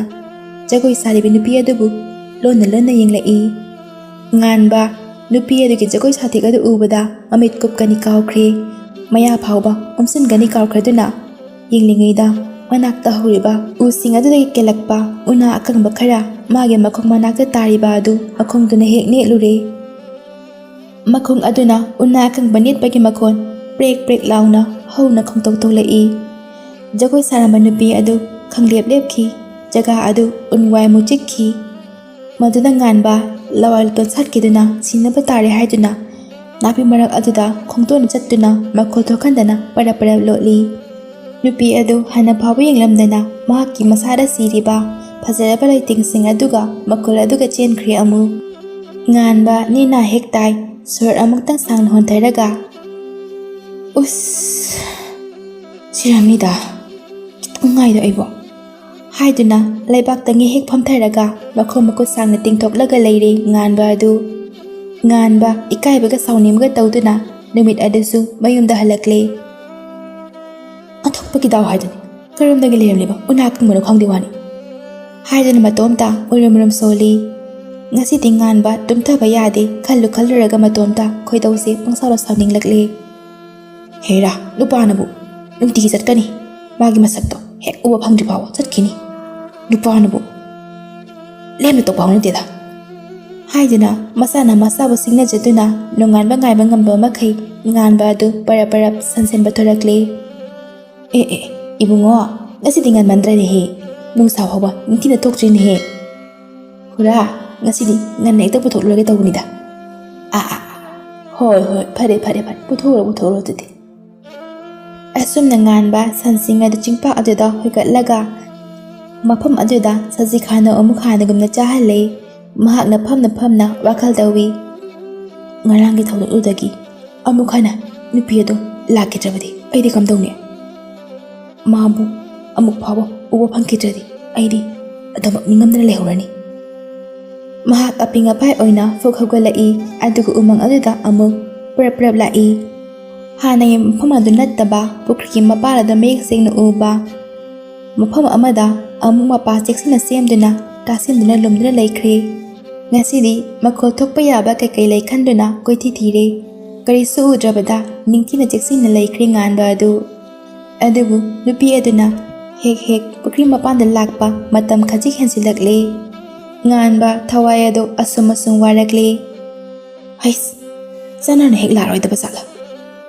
ꯖꯒꯣꯏ ꯁꯥꯔꯤꯕ ꯅꯨꯄꯤ ꯑꯗꯨꯕꯨ ꯂꯣꯟꯅ ꯂꯣꯟꯅ ꯌꯦꯡꯂꯛꯏ꯫ ꯉꯥꯟꯕ ꯅꯨꯄꯤ ꯑꯗꯨꯒꯤ ꯖꯒꯣꯏ ꯁꯥꯊꯦꯛ ꯑꯗꯨ ꯎꯕꯗ ꯃꯃꯤꯠ ꯀꯨꯞꯀꯅꯤ ꯀꯥꯎꯈ꯭ꯔꯦ꯫ ꯃꯌꯥ ꯐꯥꯎꯕ ꯎꯝꯁꯤꯟꯒꯅꯤ ꯀꯥꯎꯈ꯭ꯔꯗꯨꯅ ꯌꯦꯡꯂꯤꯉꯩꯗ ꯃꯅꯥꯛꯇ ꯍꯧꯔꯤꯕ ꯎꯁꯤꯡ ꯑꯗꯨꯗꯒꯤ ꯀꯦꯜꯂꯛꯄ ꯎꯅꯥ ꯑꯀꯪꯕ ꯈꯔ ꯃꯥꯒꯤ ꯃꯈꯣꯡ ꯃꯅꯥꯛꯇ ꯇꯥꯔꯤꯕ ꯑꯗꯨ ꯃꯈꯣꯡꯗꯨꯅ ꯍꯦꯛ ꯅꯦꯠꯂꯨꯔꯦ꯫ ꯃꯈꯣꯡ ꯑꯗꯨꯅ ꯎꯅꯥ ꯑꯀꯪꯕ ꯅꯦꯠꯄꯒꯤ ꯃꯈꯣꯟ ꯄ꯭ꯔꯦꯛ ꯄ꯭ꯔꯦꯛ ꯂꯥꯎꯅ ꯍꯧꯅ ꯈꯣꯡꯇꯣꯛ ꯊꯣꯛꯂꯛꯏ꯫ ꯖꯒꯣꯏ ꯁꯥꯔꯝꯕ ꯅꯨꯄꯤ ꯑꯗꯨ ꯈꯪꯂꯦꯞ ꯂꯦꯞꯈꯤ꯫ ꯖꯒꯥ ꯑꯗꯨ ꯎꯟ ꯋꯥꯏ ꯃꯨꯆꯤꯛꯈꯤ꯫ ꯃꯗꯨꯗ ꯉꯥꯟꯕ ꯂꯋꯥꯏ ꯂꯨꯇꯣꯟ ꯁꯥꯠꯈꯤꯗꯨꯅ ꯁꯤꯅꯕ ꯇꯥꯔꯦ ꯍꯥꯏꯗꯨꯅ ꯅꯥꯄꯤ ꯃꯔꯛ ꯑꯗꯨꯗ ꯈꯣꯡꯗꯣꯟ ꯆꯠꯇꯨꯅ ꯃꯈꯣꯜ ꯊꯣꯛꯍꯟꯗꯅ ꯄꯔꯞ ꯄꯔꯞ ꯂꯣꯠꯂꯤ꯫ ꯅꯨꯄꯤ ꯑꯗꯨ ꯍꯥꯟꯅ ꯐꯥꯎꯕ ꯌꯦꯡꯂꯝꯗꯅ ꯃꯍꯥꯛꯀꯤ ꯃꯁꯥꯗ ꯁꯤꯔꯤꯕ ꯐꯖꯔꯕ ꯂꯩꯇꯦꯡꯁꯤꯡ ꯑꯗꯨꯒ ꯃꯈꯣꯜ ꯑꯗꯨꯒ ꯆꯦꯟꯈ꯭ꯔꯦ ꯑꯃꯨꯛ꯫ ꯉꯥꯟꯕ ꯅꯦꯅꯥ ꯍꯦꯛ ꯇꯥꯏ꯫ ꯁꯣꯔ ꯑꯃꯨꯛꯇꯪ ꯁꯥꯡꯅ ꯍꯣꯟꯊꯔꯒ, "ꯎꯁ, ꯁꯤꯔꯝꯅꯤꯗ, ꯈꯤꯇꯪ ꯉꯥꯏꯗ ꯑꯩꯕꯨ" ꯍꯥꯏꯗꯨꯅ ꯂꯩꯕꯥꯛꯇ ꯉꯦꯍꯦꯛ ꯐꯝꯊꯔꯒ ꯃꯈꯣꯡ ꯃꯈꯨꯠ ꯁꯥꯡꯅ ꯇꯤꯡꯊꯣꯛꯂꯒ ꯂꯩꯔꯦ ꯉꯥꯟꯕ ꯑꯗꯨ꯫ ꯉꯥꯟꯕ ꯏꯀꯥꯏꯕꯒ ꯁꯥꯎꯅꯤꯡꯕꯒ ꯇꯧꯗꯨꯅ ꯅꯨꯃꯤꯠ ꯑꯗꯨꯁꯨ ꯃꯌꯨꯝꯗ ꯍꯜꯂꯛꯂꯦ꯫ "ꯑꯣꯟꯊꯣꯛꯄꯒꯤ ꯗꯥꯎ ꯍꯥꯏꯗꯨꯅꯤ, ꯀꯔꯣꯝꯗꯒꯤ ꯂꯩꯔꯝꯂꯤꯕ ꯎꯅꯥ ꯑꯀꯪꯕꯅꯣ ꯈꯪꯗꯦ ꯋꯥꯅꯤ" ꯍꯥꯏꯗꯨꯅ ꯃꯇꯣꯝꯇ ꯎꯔꯨꯝ ꯎꯔꯨꯝ ꯁꯣꯜꯂꯤ꯫ ꯉꯁꯤꯗꯤ ꯉꯥꯟꯕ ꯇꯨꯝꯊꯕ ꯌꯥꯗꯦ꯫ ꯈꯜꯂꯨ ꯈꯜꯂꯨꯔꯒ ꯃꯇꯣꯝꯇ ꯈꯣꯏꯗꯧꯁꯦ ꯄꯪꯁꯥꯎꯗ ꯁꯥꯎꯅꯤꯡꯂꯛꯂꯦ꯫ "ꯍꯦꯔꯥ, ꯅꯨꯄꯥꯅꯕꯨ ꯅꯨꯡꯇꯤꯒꯤ ꯆꯠꯀꯅꯤ, ꯃꯥꯒꯤ ꯃꯁꯛꯇꯣ ꯍꯦꯛ ꯎꯕ ꯐꯪꯗ꯭ꯔꯤ ꯐꯥꯎꯕ ꯆꯠꯈꯤꯅꯤ꯫ ꯅꯨꯄꯥꯅꯕꯨ ꯂꯦꯝꯅ ꯇꯣꯛꯄ ꯍꯧꯅꯗꯦꯗ" ꯍꯥꯏꯗꯨꯅ ꯃꯁꯥꯅ ꯃꯁꯥꯕꯨ ꯁꯤꯡꯅꯖꯗꯨꯅ ꯅꯣꯡꯉꯥꯟꯕ ꯉꯥꯏꯕ ꯉꯝꯕ ꯃꯈꯩ ꯉꯥꯟꯕ ꯑꯗꯨ ꯄꯔꯞ ꯄꯔꯞ ꯁꯟꯁꯦꯟꯕ ꯊꯣꯔꯛꯂꯦ꯫ "ꯑꯦ ꯑꯦ, ꯏꯕꯨꯡꯉꯣ, ꯉꯁꯤꯗꯤ ꯉꯟꯃꯟꯗ꯭ꯔꯦꯅꯦꯍꯦ꯫ ꯅꯨꯡꯁꯥ ꯐꯥꯎꯕ ꯅꯤꯡꯊꯤꯅ ꯊꯣꯛꯇ꯭ꯔꯤꯅꯦꯍꯦ꯫ ꯈꯨꯔꯥ, ꯉꯁꯤꯗꯤ ꯉꯟꯅ ꯍꯦꯛꯇ ꯄꯨꯊꯣꯛꯂꯨꯔꯒꯦ ꯇꯧꯕꯅꯤꯗ꯫ ꯑꯥ, ꯑꯥ, ꯑꯥ꯫ ꯍꯣꯏ, ꯍꯣꯏ, ꯐꯔꯦ, ꯐꯔꯦ, ꯐꯔꯦ, ꯄꯨꯊꯣꯛꯎꯔꯣ, ꯄꯨꯊꯣꯛꯎꯔꯣ ꯑꯗꯨꯗꯤ꯫ ꯑꯁꯨꯝꯅ ꯉꯥꯟꯕ ꯁꯟꯁꯤꯡ ꯑꯗꯨ ꯆꯤꯡꯄꯥꯛ ꯑꯗꯨꯗ ꯍꯣꯏꯒꯠꯂꯒ ꯃꯐꯝ ꯑꯗꯨꯗ ꯁꯖꯤꯛ ꯍꯥꯟꯅ ꯑꯃꯨꯛ ꯍꯥꯟꯅꯒꯨꯝꯅ ꯆꯥꯍꯜꯂꯦ꯫ ꯃꯍꯥꯛꯅ ꯐꯝꯅ ꯐꯝꯅ ꯋꯥꯈꯜ ꯇꯧꯏ꯫ ꯉꯔꯥꯡꯒꯤ ꯊꯧꯗꯣꯛꯇꯨꯗꯒꯤ ꯑꯃꯨꯛ ꯍꯟꯅ ꯅꯨꯄꯤ ꯑꯗꯨ ꯂꯥꯛꯈꯤꯗ꯭ꯔꯕꯗꯤ ꯑꯩꯗꯤ ꯀꯝꯗꯧꯅꯤ? ꯃꯥꯕꯨ ꯑꯃꯨꯛ ꯐꯥꯎꯕ ꯎꯕ ꯐꯪꯈꯤꯗ꯭ꯔꯗꯤ ꯑꯩꯗꯤ ꯑꯗꯨꯃꯛ ꯅꯤꯡꯉꯝꯗꯅ ꯂꯩꯍꯧꯔꯅꯤ꯫ ꯃꯍꯥꯛ ꯑꯄꯤꯡ ꯑꯄꯥꯏ ꯑꯣꯏꯅ ꯐꯨꯛ ꯍꯧꯒꯠꯂꯛꯏ, ꯑꯗꯨꯒ ꯎꯃꯪ ꯑꯗꯨꯗ ꯑꯃꯨꯛ ꯄ꯭ꯔꯞ ꯄ꯭ꯔꯞ ꯂꯥꯛꯏ꯫ ꯍꯥꯟꯅꯒꯤ ꯃꯐꯝ ꯑꯗꯨ ꯅꯠꯇꯕ ꯄꯨꯈ꯭ꯔꯤꯒꯤ ꯃꯄꯥꯟ ꯑꯗꯨ ꯃꯌꯦꯛ ꯁꯦꯡꯅ ꯎꯕ ꯃꯐꯝ ꯑꯃꯗ ꯑꯃꯨꯛ ꯃꯄꯥ ꯆꯦꯛꯁꯤꯟꯅ ꯁꯦꯝꯗꯨꯅ ꯇꯥꯁꯤꯟꯗꯨꯅ ꯂꯨꯝꯗꯨꯅ ꯂꯩꯈ꯭ꯔꯦ꯫ ꯉꯁꯤꯗꯤ ꯃꯈꯣꯜ ꯊꯣꯛꯄ ꯌꯥꯕ ꯀꯩꯀꯩ ꯂꯩ ꯈꯟꯗꯨꯅ ꯀꯣꯏꯊꯤ ꯊꯤꯔꯦ꯫ ꯀꯔꯤꯁꯨ ꯎꯗ꯭ꯔꯕꯗ ꯅꯤꯡꯊꯤꯅ ꯆꯦꯛꯁꯤꯟꯅ ꯂꯩꯈ꯭ꯔꯦ ꯉꯥꯟꯕ ꯑꯗꯨ꯫ ꯑꯗꯨꯕꯨ ꯅꯨꯄꯤ ꯑꯗꯨꯅ ꯍꯦꯛ ꯍꯦꯛ ꯄꯨꯈ꯭ꯔꯤ ꯃꯄꯥꯟꯗ ꯂꯥꯛꯄ ꯃꯇꯝ ꯈꯖꯤꯛ ꯍꯦꯟꯖꯤꯜꯂꯛꯂꯦ꯫ ꯉꯥꯟꯕ ꯊꯋꯥꯏ ꯑꯗꯨ ꯑꯁꯨꯝ ꯑꯁꯨꯝ ꯋꯥꯔꯛꯂꯦ꯫ ꯍꯩꯁ, ꯆꯅꯔꯅ ꯍꯦꯛ ꯂꯥꯛꯂꯣꯏꯗꯕ ꯖꯥꯠꯂꯥ?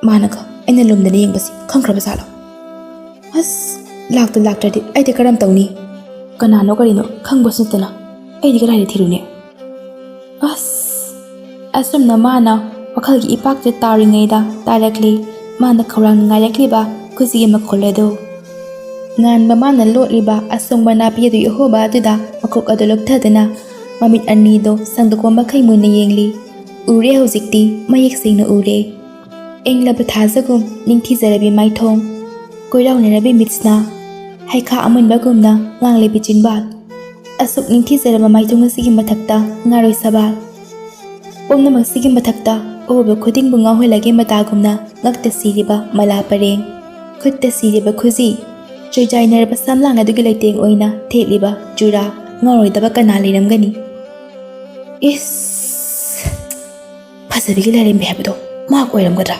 ꯃꯥꯅꯒ ꯑꯩꯅ ꯂꯨꯝꯗꯅ ꯌꯦꯡꯕꯁꯤ ꯈꯪꯈ꯭ꯔꯕ ꯖꯥꯠꯂꯣ? ꯑꯁ, ꯂꯥꯛꯇ ꯂꯥꯛꯇ꯭ꯔꯗꯤ ꯑꯩꯗꯤ ꯀꯔꯝ ꯇꯧꯅꯤ? ꯀꯅꯥꯅꯣ ꯀꯔꯤꯅꯣ ꯈꯪꯕꯁꯨ ꯅꯠꯇꯅ ꯑꯩꯗꯤ ꯀꯗꯥꯏꯗ ꯊꯤꯔꯨꯅꯤ? ꯑꯁ! ꯑꯁꯨꯝꯅ ꯃꯥꯅ ꯋꯥꯈꯜꯒꯤ ꯏꯄꯥꯛꯇ ꯇꯥꯎꯔꯤꯉꯩꯗ ꯇꯥꯔꯛꯂꯤ ꯃꯥꯅ ꯈꯧꯔꯥꯡꯅ ꯉꯥꯏꯔꯛꯂꯤꯕ ꯈꯨꯖꯤꯒꯤ ꯃꯈꯣꯜ ꯑꯗꯨ꯫ ꯉꯥꯟꯕ ꯃꯥꯅ ꯂꯣꯠꯂꯤꯕ ꯑꯁꯣꯡꯕ ꯅꯥꯄꯤ ꯑꯗꯨꯒꯤ ꯑꯍꯣꯕ ꯑꯗꯨꯗ ꯃꯀꯣꯛ ꯑꯗꯨ ꯂꯨꯞꯊꯗꯨꯅ ꯃꯃꯤꯠ ꯑꯅꯤꯗꯣ ꯁꯪꯗꯣꯛꯄ ꯃꯈꯩ ꯃꯨꯟꯅ ꯌꯦꯡꯂꯤ꯫ ꯎꯔꯦ, ꯍꯧꯖꯤꯛꯇꯤ ꯃꯌꯦꯛ ꯁꯦꯡꯅ ꯎꯔꯦ꯫ ꯏꯪꯂꯕ ꯊꯥꯖꯒꯨꯝ ꯅꯤꯡꯊꯤꯖꯔꯕꯤ ꯃꯥꯏꯊꯣꯡ, ꯀꯣꯏꯔꯥꯎꯅꯔꯕꯤ ꯃꯤꯠꯁꯅꯥ, ꯍꯩꯈꯥ ꯑꯃꯨꯟꯕꯒꯨꯝꯅ ꯉꯥꯡꯂꯤꯕꯤ ꯆꯤꯟꯕꯥꯜ꯫ ꯑꯁꯨꯛ ꯅꯤꯡꯊꯤꯖꯔꯕ ꯃꯥꯏꯊꯣꯡ ꯑꯁꯤꯒꯤ ꯃꯊꯛꯇ ꯉꯥꯔꯣꯏ ꯁꯕꯥꯜ꯫ ꯄꯨꯝꯅꯃꯛꯁꯤꯒꯤ ꯃꯊꯛꯇ ꯎꯕ ꯈꯨꯗꯤꯡꯕꯨ ꯉꯥꯎꯍꯜꯂꯒꯦ ꯃꯇꯥꯒꯨꯝꯅ ꯉꯛꯇ ꯁꯤꯔꯤꯕ ꯃꯂꯥ ꯄꯔꯦꯡ, ꯈꯨꯠꯇ ꯁꯤꯔꯤꯕ ꯈꯨꯖꯤ, ꯆꯣꯏꯖꯥꯏꯅꯔꯕ ꯁꯝꯂꯥꯡ ꯑꯗꯨꯒꯤ ꯂꯩꯇꯦꯡ ꯑꯣꯏꯅ ꯊꯦꯠꯂꯤꯕ ꯆꯨꯔꯥ, ꯉꯥꯎꯔꯣꯏꯗꯕ ꯀꯅꯥ ꯂꯩꯔꯝꯒꯅꯤ? ꯏꯁ! ꯐꯖꯕꯤꯒꯤ ꯂꯥꯏꯔꯦꯝꯕꯤ ꯍꯥꯏꯕꯗꯣ ꯃꯍꯥꯛ ꯑꯣꯏꯔꯝꯒꯗ꯭ꯔꯥ?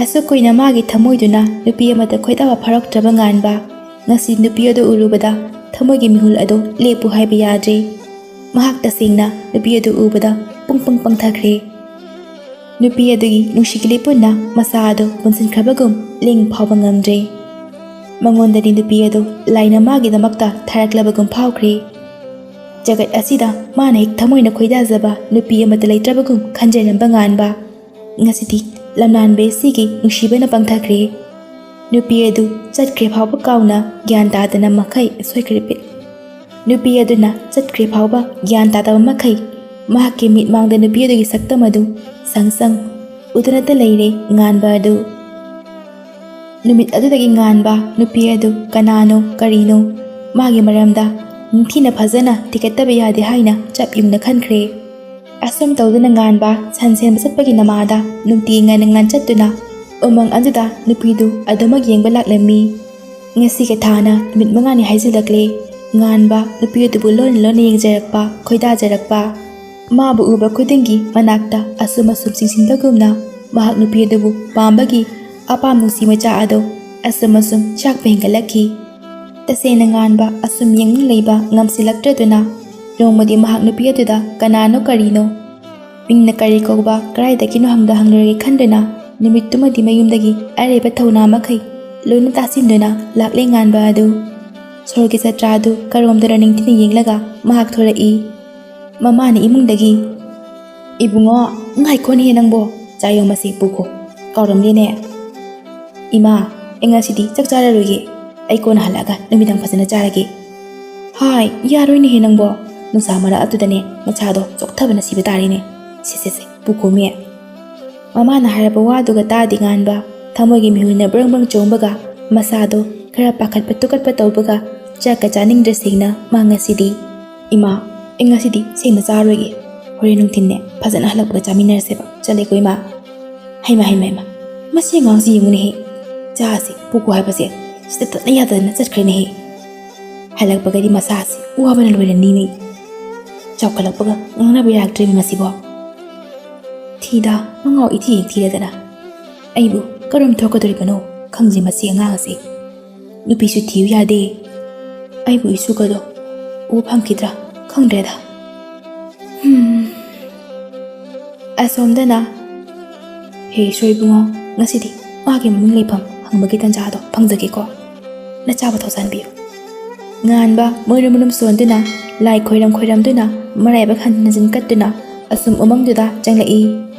ꯑꯁꯨꯛ ꯀꯨꯏꯅ ꯃꯥꯒꯤ ꯊꯃꯣꯏꯗꯨꯅ ꯅꯨꯄꯤ ꯑꯃꯗ ꯈꯣꯏꯗꯥꯕ ꯐꯥꯎꯔꯛꯇ꯭ꯔꯕ ꯉꯥꯟꯕ, ꯉꯁꯤ ꯅꯨꯄꯤ ꯑꯗꯨ ꯎꯔꯨꯕꯗ ꯊꯃꯣꯏꯒꯤ ꯃꯤꯍꯨꯜ ꯑꯗꯨ ꯂꯦꯞꯄꯨ ꯍꯥꯏꯕ ꯌꯥꯗ꯭ꯔꯦ꯫ ꯃꯍꯥꯛ ꯇꯁꯦꯡꯅ ꯅꯨꯄꯤ ꯑꯗꯨ ꯎꯕꯗ ꯄꯨꯡ ꯄꯨꯡ ꯄꯪꯊꯈ꯭ꯔꯦ꯫ ꯅꯨꯄꯤ ꯑꯗꯨꯒꯤ ꯅꯨꯡꯁꯤꯒꯤ ꯂꯤꯄꯨꯟꯅ ꯃꯁꯥ ꯑꯗꯨ ꯄꯨꯟꯁꯤꯟꯈ꯭ꯔꯕꯒꯨꯝ ꯂꯦꯡ ꯐꯥꯎꯕ ꯉꯝꯗ꯭ꯔꯦ꯫ ꯃꯉꯣꯟꯗꯗꯤ ꯅꯨꯄꯤ ꯑꯗꯨ ꯂꯥꯏꯅ ꯃꯥꯒꯤꯗꯃꯛꯇ ꯊꯥꯔꯛꯂꯕꯒꯨꯝ ꯐꯥꯎꯈ꯭ꯔꯦ꯫ ꯖꯒꯠ ꯑꯁꯤꯗ ꯃꯥꯅ ꯍꯦꯛ ꯊꯃꯣꯏꯅ ꯈꯣꯏꯗꯥꯖꯕ ꯅꯨꯄꯤ ꯑꯃꯠꯇ ꯂꯩꯇ꯭ꯔꯕꯒꯨꯝ ꯈꯟꯖꯔꯝꯕ ꯉꯥꯟꯕ ꯉꯁꯤꯗꯤ ꯂꯝꯂꯥꯟꯕꯤ ꯑꯁꯤꯒꯤ ꯅꯨꯡꯁꯤꯕꯅ ꯄꯪꯊꯈ꯭ꯔꯦ꯫ ꯅꯨꯄꯤ ꯑꯗꯨ ꯆꯠꯈ꯭ꯔꯦ ꯐꯥꯎꯕ ꯀꯥꯎꯅ ꯒ꯭ꯌꯥꯟ ꯇꯥꯗꯅ ꯃꯈꯩ ꯁꯣꯏꯈ꯭ꯔꯦ꯫ ꯅꯨꯄꯤ ꯑꯗꯨꯅ ꯆꯠꯈ꯭ꯔꯦ ꯐꯥꯎꯕ ꯒ꯭ꯌꯥꯟ ꯇꯥꯗꯕ ꯃꯈꯩ ꯃꯍꯥꯛꯀꯤ ꯃꯤꯠꯃꯥꯡꯗ ꯅꯨꯄꯤ ꯑꯗꯨꯒꯤ ꯁꯛꯇꯝ ꯑꯗꯨ ꯁꯪ ꯁꯪ ꯎꯗꯨꯅꯇ ꯂꯩꯔꯦ ꯉꯥꯟꯕ ꯑꯗꯨ꯫ ꯅꯨꯃꯤꯠ ꯑꯗꯨꯗꯒꯤ ꯉꯥꯟꯕ ꯅꯨꯄꯤ ꯑꯗꯨ ꯀꯅꯥꯅꯣ ꯀꯔꯤꯅꯣ ꯃꯥꯒꯤ ꯃꯔꯝꯗ ꯅꯤꯡꯊꯤꯅ ꯐꯖꯅ ꯊꯤꯒꯠꯇꯕ ꯌꯥꯗꯦ ꯍꯥꯏꯅ ꯆꯞ ꯌꯨꯡꯅ ꯈꯟꯈ꯭ꯔꯦ꯫ ꯑꯁꯨꯝ ꯇꯧꯗꯨꯅ ꯉꯥꯟꯕ ꯁꯟ ꯁꯦꯟꯕ ꯆꯠꯄꯒꯤ ꯅꯃꯥꯗ ꯅꯨꯡꯇꯤ ꯉꯟꯅ ꯉꯟ ꯆꯠꯇꯨꯅ ꯎꯃꯪ ꯑꯗꯨꯗ ꯅꯨꯄꯤꯗꯨ ꯑꯗꯨꯃꯛ ꯌꯦꯡꯕ ꯂꯥꯛꯂꯝꯃꯤ꯫ ꯉꯁꯤꯒꯤ ꯊꯥꯅ ꯅꯨꯃꯤꯠ ꯃꯉꯥꯅꯤ ꯍꯥꯏꯖꯤꯜꯂꯛꯂꯦ꯫ ꯉꯥꯟꯕ ꯅꯨꯄꯤ ꯑꯗꯨꯕꯨ ꯂꯣꯟꯅ ꯂꯣꯟꯅ ꯌꯦꯡꯖꯔꯛꯄ, ꯈꯣꯏꯗꯥꯖꯔꯛꯄ, ꯃꯥꯕꯨ ꯎꯕ ꯈꯨꯗꯤꯡꯒꯤ ꯃꯅꯥꯛꯇ ꯑꯁꯨꯝ ꯑꯁꯨꯝ ꯆꯤꯡꯁꯤꯟꯕꯒꯨꯝꯅ ꯃꯍꯥꯛ ꯅꯨꯄꯤ ꯑꯗꯨꯕꯨ ꯄꯥꯝꯕꯒꯤ ꯑꯄꯥꯝ ꯅꯨꯡꯁꯤ ꯃꯆꯥ ꯑꯗꯣ ꯑꯁꯨꯝ ꯑꯁꯨꯝ ꯆꯥꯛꯄ ꯍꯦꯟꯒꯠꯂꯛꯈꯤ꯫ ꯇꯁꯦꯡꯅ ꯉꯥꯟꯕ ꯑꯁꯨꯝ ꯌꯦꯡꯗꯨꯅ ꯂꯩꯕ ꯉꯝꯁꯤꯜꯂꯛꯇ꯭ꯔꯗꯨꯅ ꯅꯣꯡꯃꯗꯤ ꯃꯍꯥꯛ ꯅꯨꯄꯤ ꯑꯗꯨꯗ ꯀꯅꯥꯅꯣ ꯀꯔꯤꯅꯣ, ꯃꯤꯡꯅ ꯀꯔꯤ ꯀꯧꯕ, ꯀꯗꯥꯏꯗꯒꯤꯅꯣ ꯍꯪꯗ ꯍꯪꯂꯨꯔꯒꯦ ꯈꯟꯗꯨꯅ ꯅꯨꯃꯤꯠꯇꯨꯃꯗꯤ ꯃꯌꯨꯝꯗꯒꯤ ꯑꯔꯩꯕ ꯊꯧꯅꯥ ꯃꯈꯩ ꯂꯣꯏꯅ ꯇꯥꯁꯤꯟꯗꯨꯅ ꯂꯥꯛꯂꯦ ꯉꯥꯟꯕ ꯑꯗꯨ꯫ ꯁꯣꯔꯒꯤ ꯆꯠꯇ꯭ꯔꯥ ꯑꯗꯨ ꯀꯔꯣꯝꯗꯅꯣ ꯅꯤꯡꯊꯤꯅ ꯌꯦꯡꯂꯒ ꯃꯍꯥꯛ ꯊꯣꯔꯛꯏ꯫ ꯃꯃꯥꯅ ꯏꯃꯨꯡꯗꯒꯤ, "ꯏꯕꯨꯡꯉꯣ, ꯉꯥꯏꯈꯣꯅꯦꯍꯦ ꯅꯪꯕꯣ, ꯆꯥꯌꯣ ꯃꯁꯤ ꯄꯨꯈꯣ, ꯀꯥꯎꯔꯝꯗꯦꯅꯦ꯫ ꯏꯃꯥ, ꯑꯩ ꯉꯁꯤꯗꯤ ꯆꯥꯛ ꯆꯥꯔꯔꯣꯏꯒꯦ, ꯑꯩ ꯀꯣꯟꯅ ꯍꯜꯂꯛꯑꯒ ꯅꯨꯃꯤꯗꯥꯡ ꯐꯖꯅ ꯆꯥꯔꯒꯦ"꯫ "ꯍꯥꯏ, ꯌꯥꯔꯣꯏꯅꯦꯍꯦ ꯅꯪꯕꯣ, ꯅꯨꯡꯁꯥ ꯃꯔꯛ ꯑꯗꯨꯗꯅꯦ ꯅꯁꯥꯗꯣ ꯆꯣꯛꯊꯕꯅ ꯁꯤꯕ ꯇꯥꯔꯦꯅꯦ꯫ ꯁꯦ ꯁꯦ ꯁꯦ, ꯄꯨꯈꯣꯃꯤ"꯫ ꯃꯃꯥꯅ ꯍꯥꯏꯔꯕ ꯋꯥꯗꯨꯒ ꯇꯥꯗꯤ ꯉꯥꯟꯕ ꯊꯃꯣꯏꯒꯤ ꯃꯤꯍꯨꯜꯅ ꯕ꯭ꯔꯪ ꯕ꯭ꯔꯪ ꯆꯣꯡꯕꯒ ꯃꯁꯥꯗꯣ ꯈꯔ ꯄꯥꯈꯠꯄ ꯇꯨꯀꯠꯄ ꯇꯧꯕꯒ ꯆꯥꯛꯀ ꯆꯥꯅꯤꯡꯗ꯭ꯔꯦ ꯁꯦꯡꯅ ꯃꯥ ꯉꯁꯤꯗꯤ꯫ "ꯏꯃꯥ, ꯑꯩ ꯉꯁꯤꯗꯤ ꯁꯦꯡꯅ ꯆꯥꯔꯣꯏꯒꯦ, ꯍꯣꯔꯦꯟ ꯅꯨꯡꯊꯤꯟꯅꯦ ꯐꯖꯅ ꯍꯜꯂꯛꯄꯒ ꯆꯥꯃꯤꯟꯅꯔꯁꯦꯕ, ꯆꯠꯂꯦꯀꯣ ꯏꯃꯥ"꯫ ꯍꯩꯃ ꯍꯩꯃ ꯍꯩꯃ, ꯃꯁꯤ ꯑꯉꯥꯡꯁꯤ ꯌꯦꯡꯉꯨꯅꯦꯍꯦ, ꯆꯥꯁꯤ ꯄꯨꯈꯣ ꯍꯥꯏꯕꯁꯦ ꯁꯤꯗ ꯇꯠꯅ ꯌꯥꯗꯗꯅ ꯆꯠꯈ꯭ꯔꯦꯅꯦꯍꯦ꯫ ꯍꯜꯂꯛꯄꯒꯗꯤ ꯃꯁꯥꯁꯤ ꯋꯥꯕꯅ ꯂꯣꯏꯔꯅꯤꯅꯦ꯫ ꯆꯥꯎꯈꯠꯂꯛꯄꯒ ꯉꯥꯡꯅꯕ ꯌꯥꯔꯛꯇ꯭ꯔꯦꯃꯤ ꯃꯁꯤꯕꯣ꯫ ꯊꯤꯗ, ꯃꯉꯥꯎ ꯏꯊꯤ ꯍꯦꯛ ꯊꯤꯔꯗꯅ꯫ ꯑꯩꯕꯨ ꯀꯔꯝ ꯊꯣꯛꯀꯗꯧꯔꯤꯕꯅꯣ ꯈꯪꯗꯦ ꯃꯁꯤ ꯑꯉꯥꯡ ꯑꯁꯤ꯫ ꯅꯨꯄꯤꯁꯨ ꯊꯤꯌꯨ ꯌꯥꯗꯦ꯫ ꯑꯩꯕꯨ ꯏꯁꯨꯒꯗꯣ ꯎꯕ ꯐꯪꯈꯤꯗ꯭ꯔꯥ ꯈꯪꯗ꯭ꯔꯦꯗ꯫ ꯍꯝ꯫ ꯑꯁꯣꯝꯗꯅ, "ꯍꯦ ꯏꯁꯣꯔ ꯏꯕꯨꯡꯉꯣ, ꯉꯁꯤꯗꯤ ꯃꯥꯒꯤ ꯃꯃꯤꯡ ꯂꯩꯐꯝ ꯍꯪꯕꯒꯤ ꯇꯥꯟꯖꯥꯗꯣ ꯐꯪꯖꯒꯦꯀꯣ"꯫ ꯅꯆꯥꯕꯨ ꯊꯧꯁꯥꯟꯕꯤꯌꯨ꯫ ꯉꯥꯟꯕ ꯃꯣꯏꯅ ꯃꯅꯨꯡ ꯁꯣꯟꯗꯨꯅ, ꯂꯥꯏ ꯈꯣꯏꯔꯝ ꯈꯣꯏꯔꯝꯗꯨꯅ, ꯃꯔꯥꯏꯕꯛ ꯍꯟꯖꯤꯟ ꯍꯟꯖꯤꯟ ꯀꯠꯇꯨꯅ ꯑꯁꯨꯝ ꯎꯃꯪꯗꯨꯗ ꯆꯪꯂꯛꯏ꯫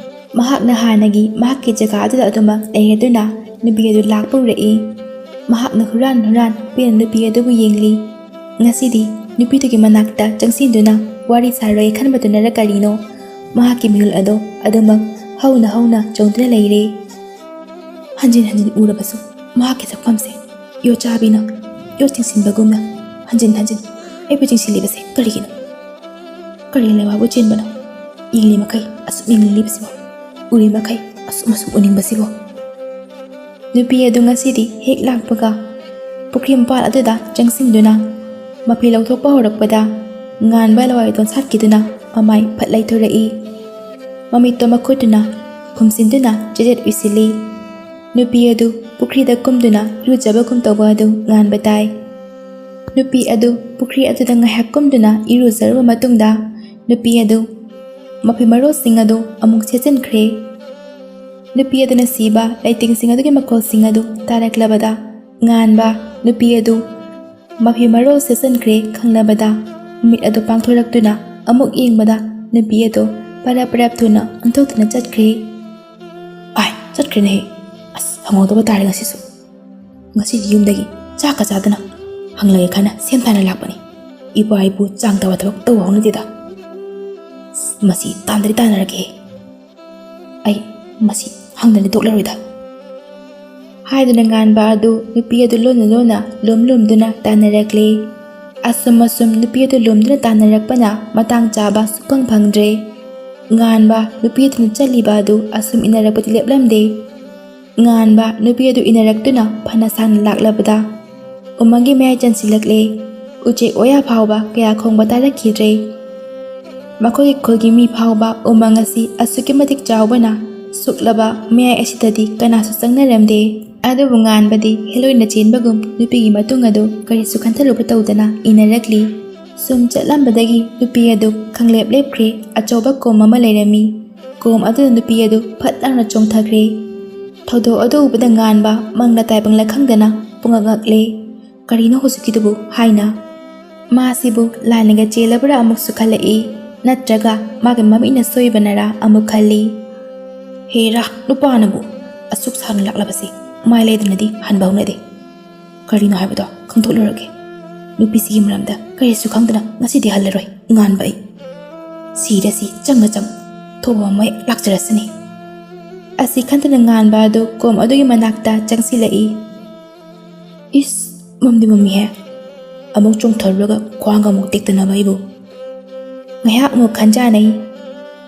ꯃꯍꯥꯛꯅ ꯍꯥꯟꯅꯒꯤ ꯃꯍꯥꯛꯀꯤ ꯖꯒꯥ ꯑꯗꯨꯗ ꯑꯗꯨꯃꯛ ꯂꯩꯔꯗꯨꯅ ꯅꯨꯄꯤ ꯑꯗꯨ ꯂꯥꯛꯄ ꯎꯔꯛꯏ꯫ ꯃꯍꯥꯛꯅ ꯍꯨꯔꯥꯟ ꯍꯨꯔꯥꯟ ꯄꯦꯟꯅ ꯅꯨꯄꯤ ꯑꯗꯨꯕꯨ ꯌꯦꯡꯂꯤ꯫ ꯉꯁꯤꯗꯤ ꯅꯨꯄꯤꯗꯨꯒꯤ ꯃꯅꯥꯛꯇ ꯆꯪꯁꯤꯟꯗꯨꯅ ꯋꯥꯔꯤ ꯁꯥꯔꯣꯏ ꯈꯟꯕꯗꯨꯅꯔ ꯀꯔꯤꯅꯣ, ꯃꯍꯥꯛꯀꯤ ꯃꯤꯍꯨꯜ ꯑꯗꯣ ꯑꯗꯨꯃꯛ ꯍꯧꯅ ꯍꯧꯅ ꯆꯣꯡꯗꯨꯅ ꯂꯩꯔꯦ꯫ ꯍꯟꯖꯤꯟ ꯍꯟꯖꯤꯟ ꯎꯔꯕꯁꯨ ꯃꯍꯥꯛꯀꯤ ꯁꯛꯐꯝꯁꯦ ꯌꯣꯠ ꯆꯥꯕꯤꯅ ꯌꯣꯠ ꯆꯤꯡꯁꯤꯟꯕꯒꯨꯝꯅ ꯍꯟꯖꯤꯟ ꯍꯟꯖꯤꯟ ꯑꯩꯕꯨ ꯆꯤꯡꯁꯤꯜꯂꯤꯕꯁꯦ ꯀꯔꯤꯒꯤꯅꯣ? ꯀꯔꯤ ꯂꯩꯋꯥꯕꯨ ꯆꯦꯟꯕꯅꯣ? ꯌꯦꯡꯂꯤ ꯃꯈꯩ ꯑꯁꯨꯝ ꯌꯦꯡꯅꯤꯡꯂꯤꯕꯁꯤꯕꯣ? ꯎꯔꯤ ꯃꯈꯩ ꯑꯁꯨꯝ ꯑꯁꯨꯝ ꯎꯅꯤꯡꯕꯁꯤꯕꯣ? ꯅꯨꯄꯤ ꯑꯗꯨ ꯉꯁꯤꯗꯤ ꯍꯦꯛ ꯂꯥꯛꯄꯒ ꯄꯨꯈ꯭ꯔꯤ ꯃꯄꯥꯜ ꯑꯗꯨꯗ ꯆꯪꯁꯤꯟꯗꯨꯅ ꯃꯐꯤ ꯂꯧꯊꯣꯛꯄ ꯍꯧꯔꯛꯄꯗ ꯉꯥꯟꯕ ꯂꯋꯥꯏ ꯗꯣꯟꯁꯥꯠꯈꯤꯗꯨꯅ ꯃꯃꯥꯏ ꯐꯠ ꯂꯩꯊꯣꯔꯛꯏ꯫ ꯃꯃꯤꯠꯇꯣ ꯃꯈꯨꯠꯇꯨꯅ ꯈꯨꯝꯖꯤꯟꯗꯨꯅ ꯆꯦꯖꯦꯠ ꯎꯏꯁꯤꯜꯂꯤ꯫ ꯅꯨꯄꯤ ꯑꯗꯨ ꯄꯨꯈ꯭ꯔꯤꯗ ꯀꯨꯝꯗꯨꯅ ꯏꯔꯨꯖꯕꯒꯨꯝ ꯇꯧꯕ ꯑꯗꯨ ꯉꯥꯟꯕ ꯇꯥꯏ꯫ ꯅꯨꯄꯤ ꯑꯗꯨ ꯄꯨꯈ꯭ꯔꯤ ꯑꯗꯨꯗ ꯉꯥꯏꯍꯥꯛ ꯀꯨꯝꯗꯨꯅ ꯏꯔꯨꯖꯔꯕ ꯃꯇꯨꯡꯗ ꯅꯨꯄꯤ ꯑꯗꯨ ꯃꯐꯤ ꯃꯔꯣꯜꯁꯤꯡ ꯑꯗꯨ ꯑꯃꯨꯛ ꯁꯦꯠꯆꯤꯟꯈ꯭ꯔꯦ꯫ ꯅꯨꯄꯤ ꯑꯗꯨꯅ ꯁꯤꯕ ꯂꯩꯇꯦꯡꯁꯤꯡ ꯑꯗꯨꯒꯤ ꯃꯈꯣꯜꯁꯤꯡ ꯑꯗꯨ ꯇꯥꯔꯛꯂꯕꯗ ꯉꯥꯟꯕ ꯅꯨꯄꯤ ꯑꯗꯨ ꯃꯐꯤ ꯃꯔꯣꯜ ꯁꯦꯠꯆꯤꯟꯈ꯭ꯔꯦ ꯈꯪꯂꯕꯗ ꯃꯃꯤꯠ ꯑꯗꯨ ꯄꯥꯡꯊꯣꯔꯛꯇꯨꯅ ꯑꯃꯨꯛ ꯌꯦꯡꯕꯗ ꯅꯨꯄꯤ ꯑꯗꯨ ꯄꯔꯞ ꯄꯔꯞ ꯊꯨꯅ ꯑꯣꯟꯊꯣꯛꯇꯨꯅ ꯆꯠꯈ꯭ꯔꯦ꯫ ꯑꯥꯏ, ꯆꯠꯈ꯭ꯔꯦꯅꯦꯍꯦ꯫ ꯑꯁ, ꯐꯪꯍꯧꯗꯕ ꯇꯥꯔꯦ ꯉꯁꯤꯁꯨ꯫ ꯉꯁꯤꯗꯤ ꯌꯨꯝꯗꯒꯤ ꯆꯥꯛꯀ ꯆꯥꯗꯅ ꯍꯪꯂꯒꯦ ꯈꯟꯅ ꯁꯦꯝ ꯁꯥꯅ ꯂꯥꯛꯄꯅꯤ꯫ ꯏꯄꯥ ꯏꯄꯨ ꯆꯥꯡ ꯇꯥꯕ ꯊꯕꯛ ꯇꯧꯕ ꯍꯧꯅꯗꯦꯗ꯫ ꯑꯁ, ꯃꯁꯤ ꯇꯥꯟꯗꯗꯤ ꯇꯥꯟꯅꯔꯒꯦꯍꯦ꯫ ꯑꯩ ꯃꯁꯤ ꯍꯪꯗꯅ ꯇꯣꯛꯂꯔꯣꯏꯗ꯫ ꯍꯥꯏꯗꯨꯅ ꯉꯥꯟꯕ ꯑꯗꯨ ꯅꯨꯄꯤ ꯑꯗꯨ ꯂꯣꯟꯅ ꯂꯣꯟꯅ ꯂꯨꯝ ꯂꯨꯝꯗꯨꯅ ꯇꯥꯟꯅꯔꯛꯂꯦ꯫ ꯑꯁꯨꯝ ꯑꯁꯨꯝ ꯅꯨꯄꯤ ꯑꯗꯨ ꯂꯨꯝꯗꯨꯅ ꯇꯥꯟꯅꯔꯛꯄꯅ ꯃꯇꯥꯡ ꯆꯥꯕ ꯁꯨꯛꯐꯪ ꯐꯪꯗ꯭ꯔꯦ꯫ ꯉꯥꯟꯕ ꯅꯨꯄꯤ ꯑꯗꯨꯅ ꯆꯠꯂꯤꯕ ꯑꯗꯨ ꯑꯁꯨꯝ ꯏꯟꯅꯔꯛꯄꯗꯤ ꯂꯦꯞꯂꯝꯗꯦ꯫ ꯉꯥꯟꯕ ꯅꯨꯄꯤ ꯑꯗꯨ ꯏꯟꯅꯔꯛꯇꯨꯅ ꯐꯅ ꯁꯥꯡꯅ ꯂꯥꯛꯂꯕꯗ ꯎꯃꯪꯒꯤ ꯃꯌꯥꯏ ꯆꯟꯁꯤꯜꯂꯛꯂꯦ꯫ ꯎꯆꯦꯛ ꯋꯥꯌꯥ ꯐꯥꯎꯕ ꯀꯌꯥ ꯈꯣꯡꯕ ꯇꯥꯔꯛꯈꯤꯗ꯭ꯔꯦ꯫ ꯃꯈꯣꯏꯒꯤ ꯈꯨꯜꯒꯤ ꯃꯤ ꯐꯥꯎꯕ ꯎꯃꯪ ꯑꯁꯤ ꯑꯁꯨꯛꯀꯤ ꯃꯇꯤꯛ ꯆꯥꯎꯕꯅ ꯁꯨꯛꯂꯕ ꯃꯌꯥꯏ ꯑꯁꯤꯗꯗꯤ ꯀꯅꯥꯁꯨ ꯆꯪꯅꯔꯝꯗꯦ꯫ ꯑꯗꯨꯕꯨ ꯉꯥꯟꯕꯗꯤ ꯍꯦꯂꯣꯏꯅ ꯆꯦꯟꯕꯒꯨꯝ ꯅꯨꯄꯤꯒꯤ ꯃꯇꯨꯡ ꯑꯗꯨ ꯀꯔꯤꯁꯨ ꯈꯟꯊꯔꯨꯕ ꯇꯧꯗꯅ ꯏꯟꯅꯔꯛꯂꯤ꯫ ꯁꯨꯝ ꯆꯠꯂꯝꯕꯗꯒꯤ ꯅꯨꯄꯤ ꯑꯗꯨ ꯈꯪꯂꯦꯞ ꯂꯦꯞꯈ꯭ꯔꯦ꯫ ꯑꯆꯧꯕ ꯀꯣꯝ ꯑꯃ ꯂꯩꯔꯝꯃꯤ꯫ ꯀꯣꯝ ꯑꯗꯨꯗ ꯅꯨꯄꯤ ꯑꯗꯨ ꯐꯠ ꯂꯥꯎꯅ ꯆꯣꯡꯊꯈ꯭ꯔꯦ꯫ ꯊꯧꯗꯣꯛ ꯑꯗꯨ ꯎꯕꯗ ꯉꯥꯟꯕ ꯃꯪꯂꯥ ꯇꯥꯏꯕꯪꯂꯥ ꯈꯪꯗꯅ ꯄꯨꯡꯉꯛ ꯉꯛꯂꯦ꯫ "ꯀꯔꯤꯅꯣ ꯍꯧꯖꯤꯛꯀꯤꯗꯨꯕꯨ?" ꯍꯥꯏꯅ꯫ ꯃꯥꯁꯤꯕꯨ ꯂꯥꯏꯅꯒ ꯆꯦꯜꯂꯕ꯭ꯔꯥ ꯑꯃꯨꯛꯁꯨ ꯈꯜꯂꯛꯏ, ꯅꯠꯇ꯭ꯔꯒ ꯃꯥꯒꯤ ꯃꯃꯤꯠꯅ ꯁꯣꯏꯕꯅꯔꯥ ꯑꯃꯨꯛ ꯈꯜꯂꯤ꯫ "ꯍꯦꯔꯥ, ꯅꯨꯄꯥꯅꯕꯨ ꯑꯁꯨꯛ ꯁꯥꯡꯅ ꯂꯥꯛꯂꯕꯁꯤ ꯃꯥꯏ ꯂꯩꯗꯨꯅꯗꯤ ꯍꯟꯕ ꯍꯧꯅꯗꯦ꯫ ꯀꯔꯤꯅꯣ ꯍꯥꯏꯕꯗꯣ ꯈꯪꯗꯣꯛꯂꯨꯔꯒꯦ꯫ ꯅꯨꯄꯤꯁꯤꯒꯤ ꯃꯔꯝꯗ ꯀꯔꯤꯁꯨ ꯈꯪꯗꯅ ꯉꯁꯤꯗꯤ ꯍꯜꯂꯔꯣꯏ ꯉꯥꯟꯕ ꯑꯩ꯫ ꯁꯤꯔꯁꯤ ꯆꯪꯅ ꯆꯪ, ꯊꯣꯛꯄ ꯑꯃ ꯍꯦꯛ ꯂꯥꯛꯆꯔꯁꯅꯤ"꯫ ꯑꯁꯤ ꯈꯟꯗꯨꯅ ꯉꯥꯟꯕ ꯑꯗꯨ ꯀꯣꯝ ꯑꯗꯨꯒꯤ ꯃꯅꯥꯛꯇ ꯆꯪꯁꯤꯜꯂꯛꯏ꯫ ꯏꯁ, ꯃꯝꯗꯤ ꯃꯝꯃꯤꯍꯦ꯫ ꯑꯃꯨꯛ ꯆꯣꯡꯊꯔꯨꯔꯒ ꯈ꯭ꯋꯥꯡꯒ ꯑꯃꯨꯛ ꯇꯦꯛꯇꯅꯕ ꯑꯩꯕꯨ꯫ ꯉꯥꯏꯍꯥꯛ ꯑꯃꯨꯛ ꯈꯟꯖꯥꯟꯅꯩ꯫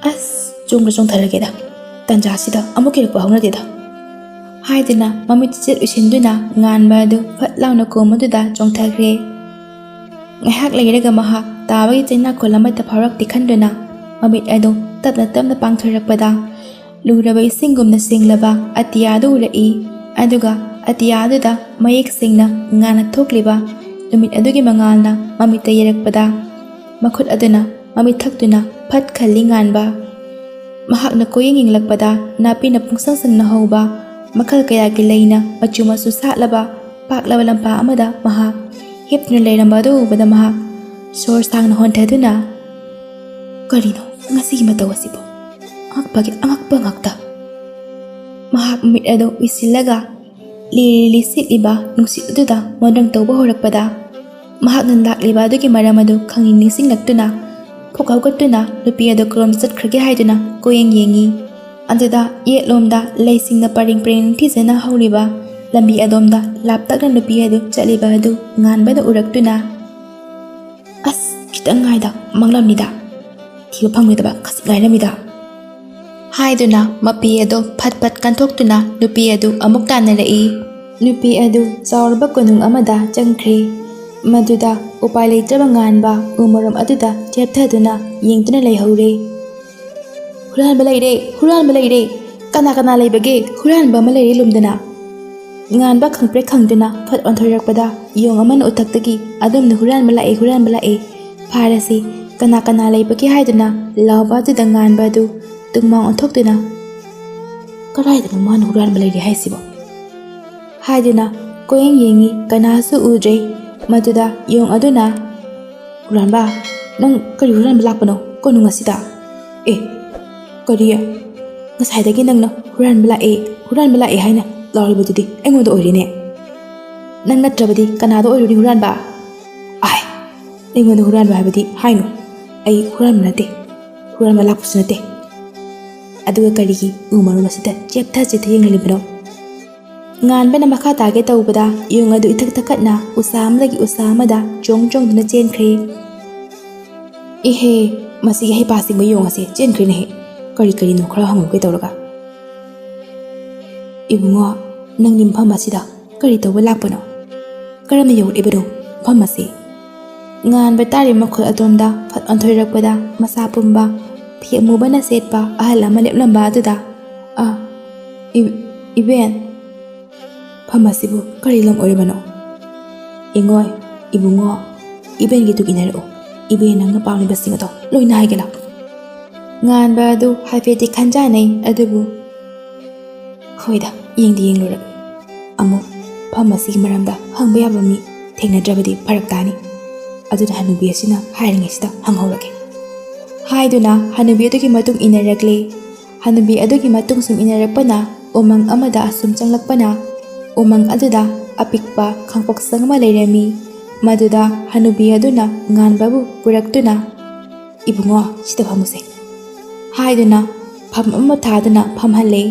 "ꯑꯁ, ꯆꯣꯡꯗ ꯆꯣꯡꯊꯔꯒꯦꯗ, ꯇꯟꯖꯥꯁꯤꯗ ꯑꯃꯨꯛ ꯀꯤꯔꯛꯄ ꯍꯧꯅꯗꯦꯗ" ꯍꯥꯏꯗꯨꯅ ꯃꯃꯤꯠ ꯆꯤꯆꯦꯠ ꯎꯏꯁꯤꯟꯗꯨꯅ ꯉꯥꯟꯕ ꯑꯗꯨ ꯐꯠ ꯂꯥꯎꯅ ꯀꯣꯝ ꯑꯗꯨꯗ ꯆꯣꯡꯊꯈ꯭ꯔꯦ꯫ ꯉꯥꯏꯍꯥꯛ ꯂꯩꯔꯒ ꯃꯍꯥꯛ ꯇꯥꯕꯒꯤ ꯆꯩꯅꯥꯈꯣꯜ ꯑꯃꯠꯇ ꯐꯥꯎꯔꯛꯇꯦ ꯈꯟꯗꯨꯅ ꯃꯃꯤꯠ ꯑꯗꯨ ꯇꯞꯅ ꯇꯞꯅ ꯄꯥꯡꯊꯣꯔꯛꯄꯗ ꯂꯨꯔꯕ ꯏꯁꯤꯡꯒꯨꯝꯅ ꯁꯦꯡꯂꯕ ꯑꯇꯤꯌꯥꯗꯨ ꯎꯔꯛꯏ꯫ ꯑꯗꯨꯒ ꯑꯇꯤꯌꯥꯗꯨꯗ ꯃꯌꯦꯛ ꯁꯦꯡꯅ ꯉꯥꯟꯅ ꯊꯣꯛꯂꯤꯕ ꯅꯨꯃꯤꯠ ꯑꯗꯨꯒꯤ ꯃꯉꯥꯜꯅ ꯃꯃꯤꯠꯇ ꯌꯩꯔꯛꯄꯗ ꯃꯈꯨꯠ ꯑꯗꯨꯅ ꯃꯃꯤꯠ ꯊꯛꯇꯨꯅ ꯐꯠ ꯈꯜꯂꯤ ꯉꯥꯟꯕ꯫ ꯃꯍꯥꯛꯅ ꯀꯣꯏꯌꯦꯡ ꯌꯦꯡꯂꯛꯄꯗ ꯅꯥꯄꯤꯅ ꯄꯨꯡꯁꯪ ꯁꯪꯅ ꯍꯧꯕ ꯃꯈꯜ ꯀꯌꯥꯒꯤ ꯂꯩꯅ ꯃꯆꯨ ꯃꯆꯨ ꯁꯥꯠꯂꯕ ꯄꯥꯛꯂꯕ ꯂꯝꯄꯥꯛ ꯑꯃꯗ ꯃꯍꯥꯛ ꯍꯤꯞꯇꯨꯅ ꯂꯩꯔꯝꯕ ꯑꯗꯨ ꯎꯕꯗ ꯃꯍꯥꯛ ꯁꯣꯔ ꯁꯥꯡꯅ ꯍꯣꯟꯊꯗꯨꯅ, "ꯀꯔꯤꯅꯣ ꯉꯁꯤꯒꯤ ꯃꯇꯧ ꯑꯁꯤꯕꯨ? ꯑꯉꯛꯄꯒꯤ ꯑꯉꯛꯄ ꯉꯥꯛꯇ!" ꯃꯍꯥꯛ ꯃꯤꯠ ꯑꯗꯨ ꯎꯏꯁꯤꯜꯂꯒ ꯂꯤꯔꯤ ꯂꯤꯔꯤ ꯁꯤꯠꯂꯤꯕ ꯅꯨꯡꯁꯤꯠ ꯑꯗꯨꯗ ꯃꯣꯟꯗ꯭ꯔꯪ ꯇꯧꯕ ꯍꯧꯔꯛꯄꯗ ꯃꯍꯥꯛꯅ ꯂꯥꯛꯂꯤꯕ ꯑꯗꯨꯒꯤ ꯃꯔꯝ ꯑꯗꯨ ꯈꯪꯅꯤꯡ ꯅꯤꯡꯁꯤꯡꯂꯛꯇꯨꯅ ꯐꯨꯛ ꯍꯧꯒꯠꯇꯨꯅ ꯅꯨꯄꯤ ꯑꯗꯨ ꯀꯔꯣꯝ ꯆꯠꯈ꯭ꯔꯒꯦ ꯍꯥꯏꯗꯨꯅ ꯀꯣꯏꯌꯦꯡ ꯌꯦꯡꯉꯤ꯫ ꯑꯗꯨꯗ ꯌꯦꯠꯂꯣꯝꯗ ꯂꯩꯁꯤꯡꯅ ꯄꯔꯦꯡ ꯄꯔꯦꯡ ꯅꯤꯡꯊꯤꯖꯅ ꯍꯧꯔꯤꯕ ꯂꯝꯕꯤ ꯑꯗꯣꯝꯗ ꯂꯥꯞꯇꯛꯅ ꯅꯨꯄꯤ ꯑꯗꯨ ꯆꯠꯂꯤꯕ ꯑꯗꯨ ꯉꯥꯟꯕꯅ ꯎꯔꯛꯇꯨꯅ, "ꯑꯁ, ꯈꯤꯇꯪ ꯉꯥꯏꯗ, ꯃꯥꯡꯂꯝꯅꯤꯗ, ꯊꯤꯕ ꯐꯪꯂꯣꯏꯗꯕ ꯈꯖꯤꯛ ꯉꯥꯏꯔꯝꯃꯤꯗ" ꯍꯥꯏꯗꯨꯅ ꯃꯄꯤ ꯑꯗꯨ ꯐꯠ ꯐꯠ ꯀꯟꯊꯣꯛꯇꯨꯅ ꯅꯨꯄꯤ ꯑꯗꯨ ꯑꯃꯨꯛ ꯇꯥꯟꯅꯔꯛꯏ꯫ ꯅꯨꯄꯤ ꯑꯗꯨ ꯆꯥꯎꯔꯕ ꯀꯣꯅꯨꯡ ꯑꯃꯗ ꯆꯪꯈ꯭ꯔꯦ꯫ ꯃꯗꯨꯗ ꯎꯄꯥꯏ ꯂꯩꯇ꯭ꯔꯕ ꯉꯥꯟꯕ ꯎ ꯃꯔꯨꯝ ꯑꯗꯨꯗ ꯆꯦꯞꯊꯗꯨꯅ ꯌꯦꯡꯗꯨꯅ ꯂꯩꯍꯧꯔꯦ꯫ "ꯍꯨꯔꯥꯟꯕ ꯂꯩꯔꯦ! ꯍꯨꯔꯥꯟꯕ ꯂꯩꯔꯦ! ꯀꯅꯥ ꯀꯅꯥ ꯂꯩꯕꯒꯦ? ꯍꯨꯔꯥꯟꯕ ꯑꯃ ꯂꯩꯔꯦ ꯂꯨꯝꯗꯅ!" ꯉꯥꯟꯕ ꯈꯪꯄ꯭ꯔꯦꯛ ꯈꯪꯗꯨꯅ ꯐꯠ ꯑꯣꯟꯊꯣꯔꯛꯄꯗ ꯌꯣꯡ ꯑꯃꯅ ꯎꯊꯛꯇꯒꯤ ꯑꯗꯨꯝꯅ "ꯍꯨꯔꯥꯟꯕ ꯂꯥꯛꯑꯦ, ꯍꯨꯔꯥꯟꯕ ꯂꯥꯛꯑꯦ! ꯐꯥꯔꯁꯤ! ꯀꯅꯥ ꯀꯅꯥ ꯂꯩꯕꯒꯦ?" ꯍꯥꯏꯗꯨꯅ ꯂꯥꯎꯕ ꯑꯗꯨꯗ ꯉꯥꯟꯕ ꯑꯗꯨ ꯇꯨꯡꯃꯥꯡ ꯑꯣꯟꯊꯣꯛꯇꯨꯅ, "ꯀꯗꯥꯏꯗꯅꯣ ꯃꯥꯅ ꯍꯨꯔꯥꯟꯕ ꯂꯩꯔꯦ ꯍꯥꯏꯁꯤꯕꯣ?" ꯍꯥꯏꯗꯨꯅ ꯀꯣꯏꯌꯦꯡ ꯌꯦꯡꯉꯤ, ꯀꯅꯥꯁꯨ ꯎꯗ꯭ꯔꯦ꯫ ꯃꯗꯨꯗ ꯌꯣꯡ ꯑꯗꯨꯅ, "ꯍꯨꯔꯥꯟꯕ, ꯅꯪ ꯀꯔꯤ ꯍꯨꯔꯥꯟꯕ ꯂꯥꯛꯄꯅꯣ ꯀꯣꯅꯨꯡ ꯑꯁꯤꯗ?" "ꯑꯦ, ꯀꯔꯤ? ꯉꯁꯥꯏꯗꯒꯤ ꯅꯪꯅ ꯍꯨꯔꯥꯟꯕ ꯂꯥꯛꯑꯦ, ꯍꯨꯔꯥꯟꯕ ꯂꯥꯛꯑꯦ ꯍꯥꯏꯅ ꯂꯥꯎꯔꯤꯕꯗꯨꯗꯤ ꯑꯩꯉꯣꯟꯗ ꯑꯣꯏꯔꯤꯅꯦ꯫ ꯅꯪ ꯅꯠꯇ꯭ꯔꯕꯗꯤ ꯀꯅꯥꯗ ꯑꯣꯏꯔꯨꯅꯤ ꯍꯨꯔꯥꯟꯕ?" "ꯑꯥꯏ, ꯑꯩꯉꯣꯟꯗ ꯍꯨꯔꯥꯟꯕ ꯍꯥꯏꯕꯗꯤ ꯍꯥꯏꯅꯨ꯫ ꯑꯩ ꯍꯨꯔꯥꯟꯕ ꯅꯠꯇꯦ, ꯍꯨꯔꯥꯟꯕ ꯂꯥꯛꯄꯁꯨ ꯅꯠꯇꯦ꯫ ꯑꯗꯨꯒ ꯀꯔꯤꯒꯤ ꯎ ꯃꯔꯨꯝ ꯑꯁꯤꯗ ꯆꯦꯞꯊ ꯆꯦꯞꯊ ꯌꯦꯡꯂꯤꯕꯅꯣ?" ꯉꯥꯟꯕꯅ ꯃꯈꯥ ꯇꯥꯒꯦ ꯇꯧꯕꯗ ꯌꯣꯡ ꯑꯗꯨ ꯏꯊꯛ ꯊꯛꯀꯠꯅ ꯎꯁꯥ ꯑꯃꯗꯒꯤ ꯎꯁꯥ ꯑꯃꯗ ꯆꯣꯡ ꯆꯣꯡꯗꯨꯅ ꯆꯦꯟꯈ꯭ꯔꯦ꯫ "ꯏꯍꯦ, ꯃꯁꯤꯒꯤ ꯍꯩꯄꯥ ꯁꯤꯡꯕ ꯌꯣꯡ ꯑꯁꯦ ꯆꯦꯟꯈ꯭ꯔꯦꯅꯦꯍꯦ꯫ ꯀꯔꯤ ꯀꯔꯤꯅꯣ ꯈꯔ ꯍꯪꯍꯧꯒꯦ ꯇꯧꯔꯒ꯫ ꯏꯕꯨꯡꯉꯣ, ꯅꯪꯗꯤ ꯃꯐꯝ ꯑꯁꯤꯗ ꯀꯔꯤ ꯇꯧꯕ ꯂꯥꯛꯄꯅꯣ? ꯀꯔꯝꯅ ꯌꯧꯔꯛꯏꯕꯅꯣ ꯃꯐꯝ ꯑꯁꯤ?" ꯉꯥꯟꯕ ꯇꯥꯔꯤꯕ ꯃꯈꯨꯜ ꯑꯗꯣꯝꯗ ꯐꯠ ꯑꯣꯟꯊꯣꯔꯛꯄꯗ ꯃꯁꯥ ꯄꯨꯝꯕ ꯐꯤ ꯑꯃꯨꯕꯅ ꯁꯦꯠꯄ ꯑꯍꯜ ꯑꯃ ꯂꯦꯞꯂꯝꯕ ꯑꯗꯨꯗ, "ꯑ, ꯏ-, ꯏꯕꯦꯟ, ꯃꯐꯝ ꯑꯁꯤꯕꯨ ꯀꯔꯤ ꯂꯝ ꯑꯣꯏꯔꯕꯅꯣ?" "ꯏꯉꯣꯏ, ꯏꯕꯨꯡꯉꯣ, ꯏꯕꯦꯟꯒꯤ ꯇꯨꯡ ꯏꯟꯅꯔꯛꯎ꯫ ꯏꯕꯦꯟ ꯅꯪꯅ ꯄꯥꯝꯂꯤꯕꯁꯤꯡ ꯑꯗꯣ ꯂꯣꯏꯅ ꯍꯥꯏꯒꯦ ꯂꯥꯎ꯫" ꯉꯥꯟꯕ ꯑꯗꯨ ꯍꯥꯏꯐꯦꯠꯇꯤ ꯈꯟꯖꯥꯟꯅꯩ, ꯑꯗꯨꯕꯨ, "ꯍꯣꯏꯗ, ꯌꯦꯡꯗꯤ ꯌꯦꯡꯂꯨꯔꯒꯦ꯫ ꯑꯃꯨꯛ ꯃꯐꯝ ꯑꯁꯤꯒꯤ ꯃꯔꯝꯗ ꯍꯪꯕ ꯌꯥꯕ ꯃꯤ ꯊꯦꯡꯅꯗ꯭ꯔꯕꯗꯤ ꯐꯔꯛ ꯇꯥꯅꯤ꯫" ꯑꯗꯨꯅ ꯍꯅꯨꯕꯤ ꯑꯁꯤꯅ ꯍꯥꯏꯔꯤꯉꯩꯁꯤꯗ ꯍꯪꯍꯧꯔꯒꯦ ꯍꯥꯏꯗꯨꯅ ꯍꯅꯨꯕꯤ ꯑꯗꯨꯒꯤ ꯃꯇꯨꯡ ꯏꯟꯅꯔꯛꯂꯦ꯫ ꯍꯅꯨꯕꯤ ꯑꯗꯨꯒꯤ ꯃꯇꯨꯡ ꯁꯨꯝ ꯏꯟꯅꯔꯛꯄꯅ ꯎꯃꯪ ꯑꯃꯗ ꯑꯁꯨꯝ ꯆꯪꯂꯛꯄꯅ ꯎꯃꯪ ꯑꯗꯨꯗ ꯑꯄꯤꯛꯄ ꯈꯥꯡꯄꯣꯛꯁꯪ ꯑꯃ ꯂꯩꯔꯝꯃꯤ꯫ ꯃꯗꯨꯗ ꯍꯅꯨꯕꯤ ꯑꯗꯨꯅ ꯉꯥꯟꯕꯕꯨ ꯄꯨꯔꯛꯇꯨꯅ, "ꯏꯕꯨꯡꯉꯣ, ꯁꯤꯗ ꯐꯝꯃꯨꯁꯦ" ꯍꯥꯏꯗꯨꯅ ꯐꯝ ꯑꯃ ꯊꯥꯗꯨꯅ ꯐꯝꯍꯜꯂꯦ꯫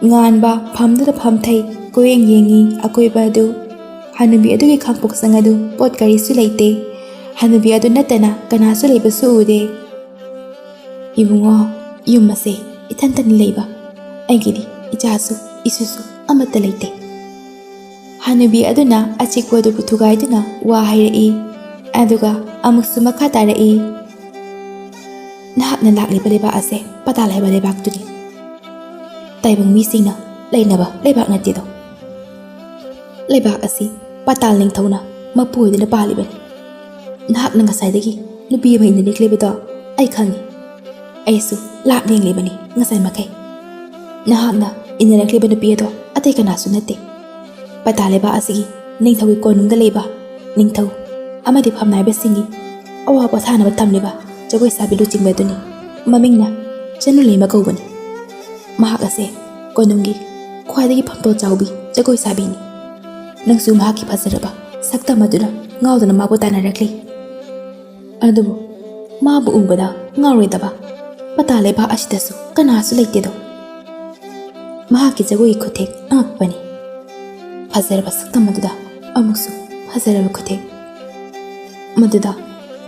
ꯉꯥꯟꯕ ꯐꯝꯗꯨꯗ ꯐꯝꯊꯩ, ꯀꯣꯌꯦꯡ ꯌꯦꯡꯉꯤ ꯑꯀꯣꯏꯕ ꯑꯗꯨ꯫ ꯍꯅꯨꯕꯤ ꯑꯗꯨꯒꯤ ꯈꯥꯡꯄꯣꯛꯁꯪ ꯑꯗꯨ ꯄꯣꯠ ꯀꯔꯤꯁꯨ ꯂꯩꯇꯦ꯫ ꯍꯅꯨꯕꯤ ꯑꯗꯨ ꯅꯠꯇꯅ ꯀꯅꯥꯁꯨ ꯂꯩꯕꯁꯨ ꯎꯗꯦ꯫ "ꯏꯕꯨꯡꯉꯣ, ꯌꯨꯝ ꯑꯁꯦ ꯏꯊꯟꯇꯅꯤ ꯂꯩꯕ꯫ ꯑꯩꯒꯤꯗꯤ ꯏꯆꯥꯁꯨ ꯏꯁꯨꯁꯨ ꯑꯃꯠꯇ ꯂꯩꯇꯦ꯫" ꯍꯅꯨꯕꯤ ꯑꯗꯨꯅ ꯑꯆꯤꯛꯄ ꯑꯗꯨꯕꯨ ꯊꯨꯒꯥꯏꯗꯨꯅ ꯋꯥ ꯍꯥꯏꯔꯛꯏ꯫ ꯑꯗꯨꯒ ꯑꯃꯨꯛꯁꯨ ꯃꯈꯥ ꯇꯥꯔꯛꯏ, "ꯅꯍꯥꯛꯅ ꯂꯥꯛꯂꯤꯕ ꯂꯩꯕꯥꯛ ꯑꯁꯦ ꯄꯇꯥꯜ ꯍꯥꯏꯕ ꯂꯩꯕꯥꯛꯇꯨꯅꯤ꯫ ꯇꯥꯏꯕꯪ ꯃꯤꯁꯤꯡꯅ ꯂꯩꯅꯕ ꯂꯩꯕꯥꯛ ꯅꯠꯇꯦꯗꯣ꯫ ꯂꯩꯕꯥꯛ ꯑꯁꯤ ꯄꯇꯥꯜ ꯅꯤꯡꯊꯧꯅ ꯃꯄꯨ ꯑꯣꯏꯗꯨꯅ ꯄꯥꯜꯂꯤꯕꯅꯤ꯫ ꯅꯍꯥꯛꯅ ꯉꯁꯥꯏꯗꯒꯤ ꯅꯨꯄꯤ ꯑꯃ ꯏꯟꯅꯅꯤꯡꯂꯤꯕꯗꯣ ꯑꯩ ꯈꯪꯏ꯫ ꯑꯩꯁꯨ ꯂꯥꯞꯅ ꯌꯦꯡꯂꯤꯕꯅꯤ ꯉꯁꯥꯏ ꯃꯈꯩ꯫ ꯅꯍꯥꯛꯅ ꯏꯟꯅꯔꯛꯂꯤꯕ ꯅꯨꯄꯤ ꯑꯗꯣ ꯑꯇꯩ ꯀꯅꯥꯁꯨ ꯅꯠꯇꯦ꯫ ꯄꯇꯥ ꯂꯩꯕꯥꯛ ꯑꯁꯤꯒꯤ ꯅꯤꯡꯊꯧꯒꯤ ꯀꯣꯅꯨꯡꯗ ꯂꯩꯕ ꯅꯤꯡꯊꯧ ꯑꯃꯗꯤ ꯐꯝꯅꯥꯏꯕꯁꯤꯡꯒꯤ ꯑꯋꯥ ꯄꯣꯊꯥꯅꯕ ꯊꯝꯂꯤꯕ ꯖꯒꯣꯏ ꯁꯥꯕꯤ ꯂꯨꯆꯤꯡꯕ ꯑꯗꯨꯅꯤ꯫ ꯃꯃꯤꯡꯅ ꯆꯅꯨꯂꯩꯃ ꯀꯧꯕꯅꯤ꯫ ꯃꯍꯥꯛ ꯑꯁꯦ ꯀꯣꯅꯨꯡꯒꯤ ꯈ꯭ꯋꯥꯏꯗꯒꯤ ꯐꯝꯄꯥꯛ ꯆꯥꯎꯕꯤ ꯖꯒꯣꯏ ꯁꯥꯕꯤꯅꯤ꯫ ꯅꯪꯁꯨ ꯃꯍꯥꯛꯀꯤ ꯐꯖꯔꯕ ꯁꯛꯇꯝ ꯑꯗꯨꯅ ꯉꯥꯎꯗꯨꯅ ꯃꯥꯕꯨ ꯇꯥꯟꯅꯔꯛꯂꯤ꯫ ꯑꯗꯨꯕꯨ ꯃꯥꯕꯨ ꯎꯕꯗ ꯉꯥꯎꯔꯣꯏꯗꯕ ꯄꯇꯥ ꯂꯩꯕꯥꯛ ꯑꯁꯤꯗꯁꯨ ꯀꯅꯥꯁꯨ ꯂꯩꯇꯦꯗꯣ꯫ ꯃꯍꯥꯛꯀꯤ ꯖꯒꯣꯏꯒꯤ ꯈꯨꯊꯦꯛ ꯑꯉꯛꯄꯅꯤ꯫ ꯐꯖꯔꯕ ꯁꯛꯇꯝ ꯑꯗꯨꯗ ꯑꯃꯨꯛꯁꯨ ꯐꯖꯔꯕ ꯈꯨꯊꯦꯛ꯫ ꯃꯗꯨꯗ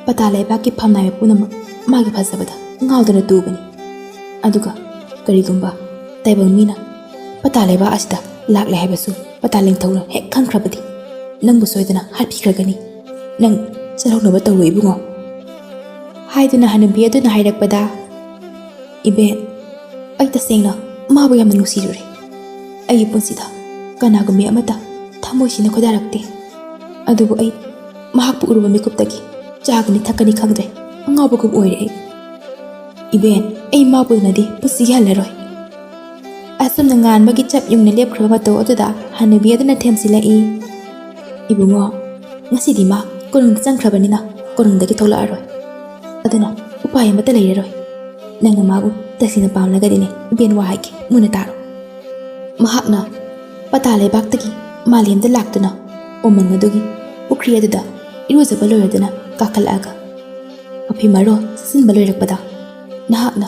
ꯄꯇꯥ ꯂꯩꯕꯥꯛꯀꯤ ꯐꯝꯅꯥꯏꯕ ꯄꯨꯝꯅꯃꯛ ꯃꯥꯒꯤ ꯐꯖꯕꯗ ꯉꯥꯎꯗꯨꯅ ꯇꯨꯕꯅꯤ꯫ ꯑꯗꯨꯒ ꯀꯔꯤꯒꯨꯝꯕ ꯇꯥꯏꯕꯪ ꯃꯤꯅ ꯄꯇꯥ ꯂꯩꯕꯥꯛ ꯑꯁꯤꯗ ꯂꯥꯛꯂꯦ ꯍꯥꯏꯕꯁꯨ ꯄꯇꯥ ꯅꯤꯡꯊꯧꯅ ꯍꯦꯛ ꯈꯪꯈ꯭ꯔꯕꯗꯤ ꯅꯪꯕꯨ ꯁꯣꯏꯗꯅ ꯍꯥꯠꯄꯤꯈ꯭ꯔꯒꯅꯤ꯫ ꯅꯪ ꯆꯠꯍꯧꯅꯕ ꯇꯧꯔꯣ ꯏꯕꯨꯡꯉꯣ꯫ ꯍꯥꯏꯗꯨꯅ ꯍꯅꯨꯕꯤ ꯑꯗꯨꯅ ꯍꯥꯏꯔꯛꯄꯗ, ꯏꯕꯦꯟ, ꯑꯩ ꯇꯁꯦꯡꯅ ꯃꯥꯕꯨ ꯌꯥꯝꯅ ꯅꯨꯡꯁꯤꯔꯨꯔꯦ꯫ ꯑꯩꯒꯤ ꯄꯨꯟꯁꯤꯗ ꯀꯅꯥꯒꯨꯝꯕ ꯃꯤ ꯑꯃꯠꯇ ꯊꯃꯣꯏ ꯁꯦꯡꯅ ꯈꯣꯏꯗꯥꯔꯛꯇꯦ꯫ ꯑꯗꯨꯕꯨ ꯑꯩ ꯃꯍꯥꯛꯄꯨ ꯎꯔꯨꯕ ꯃꯤꯀꯨꯞꯇꯒꯤ ꯆꯥꯒꯅꯤ ꯊꯛꯀꯅꯤ ꯈꯪꯗ꯭ꯔꯦ, ꯑꯉꯥꯎꯕꯒꯨꯝ ꯑꯣꯏꯔꯦ ꯑꯩ꯫ ꯏꯕꯦꯟ, ꯑꯩ ꯃꯥꯕꯨ ꯎꯅꯗꯤ ꯄꯨꯟꯁꯤꯒꯤ ꯍꯜꯂꯔꯣꯏ꯫ ꯑꯁꯨꯝꯅ ꯉꯥꯟꯕꯒꯤ ꯆꯞ ꯌꯨꯡꯅ ꯂꯦꯞꯈ꯭ꯔꯕ ꯃꯇꯧ ꯑꯗꯨꯗ ꯍꯅꯨꯕꯤ ꯑꯗꯨꯅ ꯊꯦꯝꯖꯤꯜꯂꯛꯏ, ꯏꯕꯨꯡꯉꯣ, ꯉꯁꯤꯗꯤ ꯃꯥ ꯀꯣꯅꯨꯡꯗ ꯆꯪꯈ꯭ꯔꯕꯅꯤꯅ ꯀꯣꯅꯨꯡꯗꯒꯤ ꯊꯣꯛꯂꯛꯑꯔꯣꯏ꯫ ꯑꯗꯨꯅ ꯎꯄꯥꯏ ꯑꯃꯠꯇ ꯂꯩꯔꯔꯣꯏ꯫ ꯅꯪꯅ ꯃꯥꯕꯨ ꯇꯁꯦꯡꯅ ꯄꯥꯝꯂꯒꯗꯤꯅꯦ, ꯏꯕꯦꯟ, ꯋꯥ ꯍꯥꯏꯒꯦ, ꯃꯨꯟꯅ ꯇꯥꯔꯣ꯫ ꯃꯍꯥꯛꯅ ꯄꯇꯥ ꯂꯩꯕꯥꯛꯇꯒꯤ ꯃꯥꯂꯦꯝꯗ ꯂꯥꯛꯇꯨꯅ ꯎꯃꯪ ꯑꯗꯨꯒꯤ ꯄꯨꯈ꯭ꯔꯤ ꯑꯗꯨꯗ ꯏꯔꯨꯖꯕ ꯂꯣꯏꯔꯗꯨꯅ ꯀꯥꯈꯠꯂꯛꯑꯒ ꯃꯐꯤ ꯃꯔꯣꯜ ꯁꯦꯠꯆꯤꯟꯕ ꯂꯣꯏꯔꯛꯄꯗ ꯅꯍꯥꯛꯅ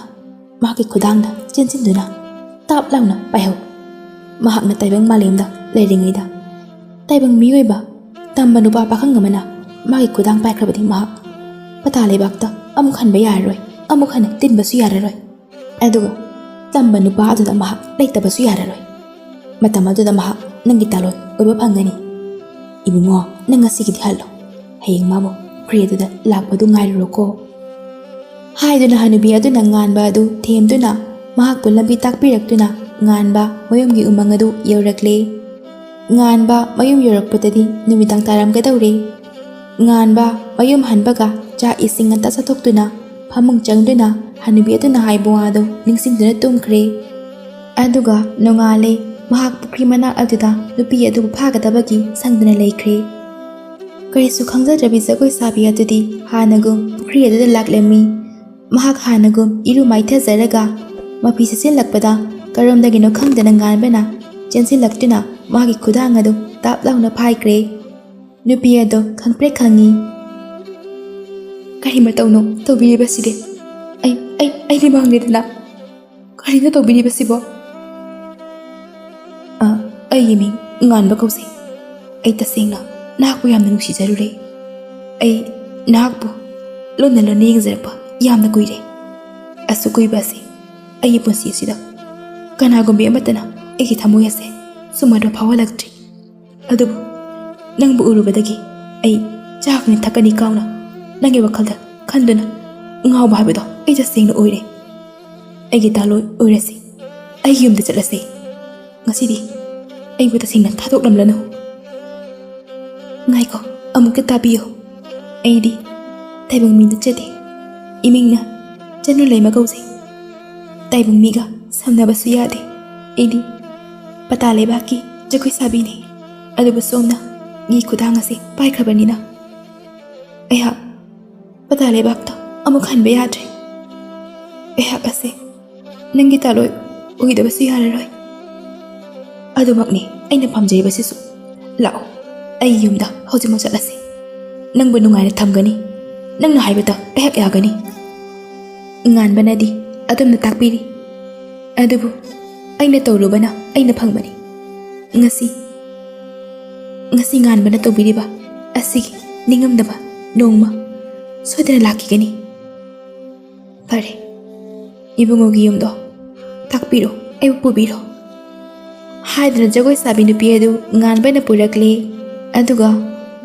ꯃꯍꯥꯛꯀꯤ ꯈꯨꯗꯥꯡꯗ ꯆꯦꯟꯁꯤꯟꯗꯨꯅ ꯇꯥꯞ ꯂꯥꯎꯅ ꯄꯥꯏꯍꯧ꯫ ꯃꯍꯥꯛꯅ ꯇꯥꯏꯕꯪ ꯃꯥꯂꯦꯝꯗ ꯂꯩꯔꯤꯉꯩꯗ ꯇꯥꯏꯕꯪ ꯃꯤꯑꯣꯏꯕ ꯇꯝꯕ ꯅꯨꯄꯥ ꯄꯥꯈꯪ ꯑꯃꯅ ꯃꯥꯒꯤ ꯈꯨꯗꯥꯡ ꯄꯥꯏꯈ꯭ꯔꯕꯗꯤ ꯃꯍꯥꯛ ꯄꯇꯥ ꯂꯩꯕꯥꯛꯇ ꯑꯃꯨꯛ ꯍꯟꯕ ꯌꯥꯔꯔꯣꯏ, ꯑꯃꯨꯛ ꯍꯟꯅ ꯇꯤꯟꯕꯁꯨ ꯌꯥꯔꯔꯣꯏ꯫ ꯑꯗꯨꯒ ꯇꯝꯕ ꯅꯨꯄꯥ ꯑꯗꯨꯗ ꯃꯍꯥꯛ ꯂꯩꯇꯕꯁꯨ ꯌꯥꯔꯔꯣꯏ꯫ ꯃꯇꯝ ꯑꯗꯨꯗ ꯃꯍꯥꯛ ꯅꯪꯒꯤ ꯇꯥꯂꯣꯏ ꯑꯣꯏꯕ ꯐꯪꯒꯅꯤ꯫ ꯏꯕꯨꯡꯉꯣ, ꯅꯪ ꯉꯁꯤꯒꯤꯗꯤ ꯍꯜꯂꯣ꯫ ꯍꯌꯦꯡ ꯃꯥꯕꯨ ꯄꯨꯈ꯭ꯔꯤ ꯑꯗꯨꯗ ꯂꯥꯛꯄꯗꯨ ꯉꯥꯏꯔꯨꯔꯣꯀꯣ꯫ ꯍꯥꯏꯗꯨꯅ ꯍꯅꯨꯕꯤ ꯑꯗꯨꯅ ꯉꯥꯟꯕ ꯑꯗꯨ ꯊꯦꯝꯗꯨꯅ ꯃꯍꯥꯛꯄꯨ ꯂꯝꯕꯤ ꯇꯥꯛꯄꯤꯔꯛꯇꯨꯅ ꯉꯥꯟꯕ ꯃꯌꯨꯝꯒꯤ ꯎꯃꯪ ꯑꯗꯨ ꯌꯧꯔꯛꯂꯦ꯫ ꯉꯥꯟꯕ ꯃꯌꯨꯝ ꯌꯧꯔꯛꯄꯗꯗꯤ ꯅꯨꯃꯤꯗꯥꯡ ꯇꯥꯔꯝꯒꯗꯧꯔꯦ꯫ ꯉꯥꯟꯕ ꯃꯌꯨꯝ ꯍꯟꯕꯒ ꯆꯥꯛ ꯏꯁꯤꯡ ꯉꯟꯇꯥ ꯆꯥꯊꯣꯛꯇꯨꯅ ꯐꯃꯨꯡ ꯆꯪꯗꯨꯅ ꯍꯅꯨꯕꯤ ꯑꯗꯨꯅ ꯍꯥꯏꯕ ꯋꯥꯗꯨ ꯅꯤꯡꯁꯤꯡꯗꯨꯅ ꯇꯨꯝꯈ꯭ꯔꯦ꯫ ꯑꯗꯨꯒ ꯅꯣꯡꯉꯥꯜꯂꯦ꯫ ꯃꯍꯥꯛ ꯄꯨꯈ꯭ꯔꯤ ꯃꯅꯥꯛ ꯑꯗꯨꯗ ꯅꯨꯄꯤ ꯑꯗꯨꯕꯨ ꯐꯥꯒꯗꯕꯒꯤ ꯁꯪꯗꯨꯅ ꯂꯩꯈ꯭ꯔꯦ꯫ ꯀꯔꯤꯁꯨ ꯈꯪꯖꯗ꯭ꯔꯕꯤ ꯖꯒꯣꯏ ꯁꯥꯕꯤ ꯑꯗꯨꯗꯤ ꯍꯥꯟꯅꯒꯨꯝ ꯄꯨꯈ꯭ꯔꯤ ꯑꯗꯨꯗ ꯂꯥꯛꯂꯝꯃꯤ꯫ ꯃꯍꯥꯛ ꯍꯥꯟꯅꯒꯨꯝ ꯏꯔꯨ ꯃꯥꯏꯊꯖꯔꯒ ꯃꯐꯤ ꯁꯦꯠꯆꯤꯜꯂꯛꯄꯗ ꯀꯔꯣꯝꯗꯒꯤꯅꯣ ꯈꯪꯗꯅ ꯉꯥꯟꯕꯅ ꯆꯦꯟꯁꯤꯜꯂꯛꯇꯨꯅ ꯃꯥꯒꯤ ꯈꯨꯗꯥꯡ ꯑꯗꯨ ꯇꯥꯞ ꯂꯥꯎꯅ ꯐꯥꯏꯈ꯭ꯔꯦ꯫ ꯅꯨꯄꯤ ꯑꯗꯨ ꯈꯪꯄ꯭ꯔꯦꯛ ꯈꯪꯉꯤ꯫ "ꯀꯔꯤ ꯃꯇꯧꯅꯣ ꯇꯧꯕꯤꯔꯤꯕꯁꯤꯗꯤ? ꯑꯩ, ꯑꯩ, ꯑꯩꯗꯤ ꯃꯥꯡꯂꯦꯗꯅ꯫ ꯀꯔꯤꯅꯣ ꯇꯧꯕꯤꯔꯤꯕꯁꯤꯕꯣ?" "ꯑ, ꯑꯩꯒꯤ ꯃꯤꯡ ꯉꯥꯟꯕ ꯀꯧꯖꯩ꯫ ꯑꯩ ꯇꯁꯦꯡꯅ ꯅꯍꯥꯛꯄꯨ ꯌꯥꯝꯅ ꯅꯨꯡꯁꯤꯖꯔꯨꯔꯦ꯫ ꯑꯩ ꯅꯍꯥꯛꯄꯨ ꯂꯣꯟꯅ ꯂꯣꯟꯅ ꯌꯦꯡꯖꯔꯛꯄ ꯌꯥꯝꯅ ꯀꯨꯏꯔꯦ꯫ ꯑꯁꯨꯛ ꯀꯨꯏꯕ ꯑꯁꯤ ꯑꯩꯒꯤ ꯄꯨꯟꯁꯤ ꯑꯁꯤꯗ ꯀꯅꯥꯒꯨꯝꯕꯤ ꯑꯃꯠꯇꯅ ꯑꯩꯒꯤ ꯊꯃꯣꯏ ꯑꯁꯦ ꯁꯨꯝꯍꯠꯄ ꯐꯥꯎꯍꯜꯂꯛꯇ꯭ꯔꯤ꯫ ꯑꯗꯨꯕꯨ ꯅꯪꯕꯨ ꯎꯔꯨꯕꯗꯒꯤ ꯑꯩ ꯆꯥꯒꯅꯤ ꯊꯛꯀꯅꯤ ꯀꯥꯎꯅ ꯅꯪꯒꯤ ꯋꯥꯈꯜꯗ ꯈꯟꯗꯨꯅ ꯉꯥꯎꯕ ꯍꯥꯏꯕꯗꯣ ꯑꯩ ꯇꯁꯦꯡꯅ ꯑꯣꯏꯔꯦ꯫ ꯑꯩꯒꯤ ꯇꯥꯂꯣꯏ ꯑꯣꯏꯔꯁꯤ, ꯑꯩꯒꯤ ꯌꯨꯝꯗ ꯆꯠꯂꯁꯤ꯫ ꯉꯁꯤꯗꯤ ꯑꯩꯕꯨ ꯇꯁꯦꯡꯅ ꯊꯥꯗꯣꯛꯂꯝꯂꯅꯨ꯫" "ꯉꯥꯏꯈꯣ, ꯑꯃꯨꯛꯇ ꯇꯥꯕꯤꯌꯨ꯫ ꯑꯩꯗꯤ ꯇꯥꯏꯕꯪ ꯃꯤ ꯅꯠꯆꯗꯦ꯫ ꯏꯃꯤꯡꯅ ꯆꯅꯨ ꯂꯩꯃ ꯀꯧꯖꯩ꯫ ꯇꯥꯏꯕꯪ ꯃꯤꯒ ꯁꯝꯅꯕꯁꯨ ꯌꯥꯗꯦ꯫ ꯑꯩꯗꯤ ꯄꯇꯥ ꯂꯩꯕꯥꯛꯀꯤ ꯖꯒꯣꯏ ꯁꯥꯕꯤꯅꯤ꯫ ꯑꯗꯨꯕꯨ ꯁꯣꯝꯅ ꯒꯤ ꯈꯨꯗꯥꯡ ꯑꯁꯤ ꯄꯥꯏꯈ꯭ꯔꯕꯅꯤꯅ ꯑꯩꯍꯥꯛ ꯄꯇꯥ ꯂꯩꯕꯥꯛꯇ ꯑꯃꯨꯛ ꯍꯟꯕ ꯌꯥꯗ꯭ꯔꯦ꯫ ꯑꯩꯍꯥꯛ ꯑꯁꯦ ꯅꯪꯒꯤ ꯇꯥꯂꯣꯏ ꯑꯣꯏꯗꯕꯁꯨ ꯌꯥꯔꯔꯣꯏ꯫ ꯑꯗꯨꯃꯛꯅꯤ ꯑꯩꯅ ꯄꯥꯝꯖꯔꯤꯕꯁꯤꯁꯨ꯫ ꯂꯥꯛꯑꯣ, ꯑꯩꯒꯤ ꯌꯨꯝꯗ ꯍꯧꯖꯤꯛꯃꯛ ꯆꯠꯂꯁꯤ꯫ ꯅꯪꯕꯨ ꯅꯨꯡꯉꯥꯏꯅ ꯊꯝꯒꯅꯤ꯫ ꯅꯪꯅ ꯍꯥꯏꯕꯗ ꯑꯩꯍꯥꯛ ꯌꯥꯒꯅꯤ꯫" ꯉꯥꯟꯕꯅꯗꯤ ꯑꯗꯨꯝꯅ ꯇꯥꯛꯄꯤꯔꯤ꯫ ꯑꯗꯨꯕꯨ ꯑꯩꯅ ꯇꯧꯔꯨꯕꯅ ꯑꯩꯅ ꯐꯪꯕꯅꯤ꯫ ꯉꯁꯤ, ꯉꯁꯤ ꯉꯥꯟꯕꯅ ꯇꯧꯕꯤꯔꯤꯕ ꯑꯁꯤꯒꯤ ꯅꯤꯡꯉꯝꯗꯕ ꯅꯣꯡꯃ ꯁꯣꯏꯗꯅ ꯂꯥꯛꯈꯤꯒꯅꯤ꯫ ꯐꯔꯦ, ꯏꯕꯨꯡꯉꯣꯒꯤ ꯌꯨꯝꯗꯣ ꯇꯥꯛꯄꯤꯔꯣ, ꯑꯩꯕꯨ ꯄꯨꯕꯤꯔꯣ꯫ ꯍꯥꯏꯗꯨꯅ ꯖꯒꯣꯏ ꯁꯥꯕꯤ ꯅꯨꯄꯤ ꯑꯗꯨ ꯉꯥꯟꯕꯅ ꯄꯨꯔꯛꯂꯦ꯫ ꯑꯗꯨꯒ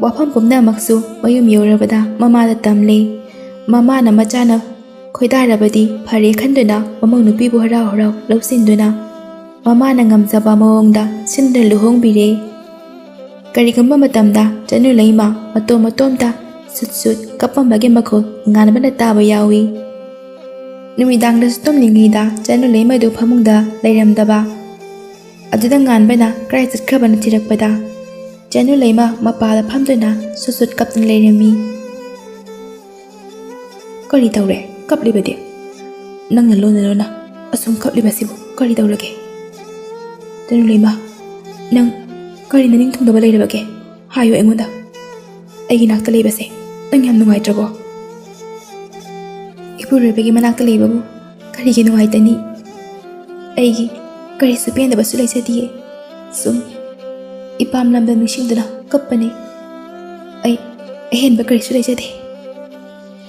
ꯋꯥꯐꯝ ꯄꯨꯝꯅꯃꯛꯁꯨ ꯃꯌꯨꯝ ꯌꯧꯔꯕꯗ ꯃꯃꯥꯗ ꯇꯝꯂꯦ꯫ ꯃꯃꯥꯅ ꯃꯆꯥꯅ ꯈꯣꯏꯗꯥꯔꯕꯗꯤ ꯐꯔꯦ ꯈꯟꯗꯨꯅ ꯃꯃꯧ ꯅꯨꯄꯤꯕꯨ ꯍꯔꯥꯎ ꯍꯔꯥꯎ ꯂꯧꯁꯤꯟꯗꯨꯅ ꯃꯃꯥꯅ ꯉꯝꯖꯕ ꯃꯑꯣꯡꯗ ꯁꯤꯟꯗꯨꯅ ꯂꯨꯍꯣꯡꯕꯤꯔꯦ꯫ ꯀꯔꯤꯒꯨꯝꯕ ꯃꯇꯝꯗ ꯆꯅꯨ ꯂꯩꯃ ꯃꯇꯣꯝ ꯃꯇꯣꯝꯇ ꯁꯨꯠ ꯁꯨꯠ ꯀꯞꯄꯝꯕꯒꯤ ꯃꯈꯣꯜ ꯉꯥꯟꯕꯅ ꯇꯥꯕ ꯌꯥꯎꯏ꯫ ꯅꯨꯃꯤꯗꯥꯡꯗꯁꯨ ꯇꯨꯝꯂꯤꯉꯩꯗ ꯆꯅꯨ ꯂꯩꯃꯗꯨ ꯐꯃꯨꯡꯗ ꯂꯩꯔꯝꯗꯕ꯫ ꯑꯗꯨꯗ ꯉꯥꯟꯕꯅ ꯀꯗꯥꯏ ꯆꯠꯈ꯭ꯔꯕꯅꯣ ꯊꯤꯔꯛꯄꯗ, ꯆꯅꯨ ꯂꯩꯃ ꯃꯄꯥꯗ ꯐꯝꯗꯨꯅ ꯁꯨꯠ ꯁꯨꯠ ꯀꯞꯇꯨꯅ ꯂꯩꯔꯝꯃꯤ꯫ "ꯀꯔꯤ ꯇꯧꯔꯦ? ꯀꯞꯂꯤꯕꯗꯤ? ꯅꯪꯅ ꯂꯣꯟꯅ ꯂꯣꯟꯅ ꯑꯁꯨꯝ ꯀꯞꯂꯤꯕꯁꯤꯕꯨ ꯀꯔꯤ ꯇꯧꯔꯒꯦ? ꯆꯅꯨ ꯂꯩꯃ, ꯅꯪ ꯀꯔꯤ ꯅꯅꯤꯡ ꯊꯨꯡꯗꯕ ꯂꯩꯔꯕꯒꯦ? ꯍꯥꯏꯌꯨ ꯑꯩꯉꯣꯟꯗ꯫ ꯑꯩꯒꯤ ꯅꯥꯛꯇ ꯂꯩꯕꯁꯦ ꯅꯪ ꯌꯥꯝ ꯅꯨꯡꯉꯥꯏꯇ꯭ꯔꯕꯣ?" "ꯏꯄꯨꯔꯣꯏꯕꯒꯤ ꯃꯅꯥꯛꯇ ꯂꯩꯕꯕꯨ ꯀꯔꯤꯒꯤ ꯅꯨꯡꯉꯥꯏꯇꯅꯤ? ꯑꯩꯒꯤ ꯀꯔꯤꯁꯨ ꯄꯦꯟꯗꯕꯁꯨ ꯂꯩꯖꯗꯤꯌꯦ꯫ ꯁꯨꯝ ꯏꯄꯥꯝ ꯂꯝꯗꯝ ꯅꯤꯡꯁꯤꯡꯗꯨꯅ ꯀꯞꯄꯅꯦ꯫ ꯑꯩ ꯑꯍꯦꯟꯕ ꯀꯔꯤꯁꯨ ꯂꯩꯖꯗꯦ꯫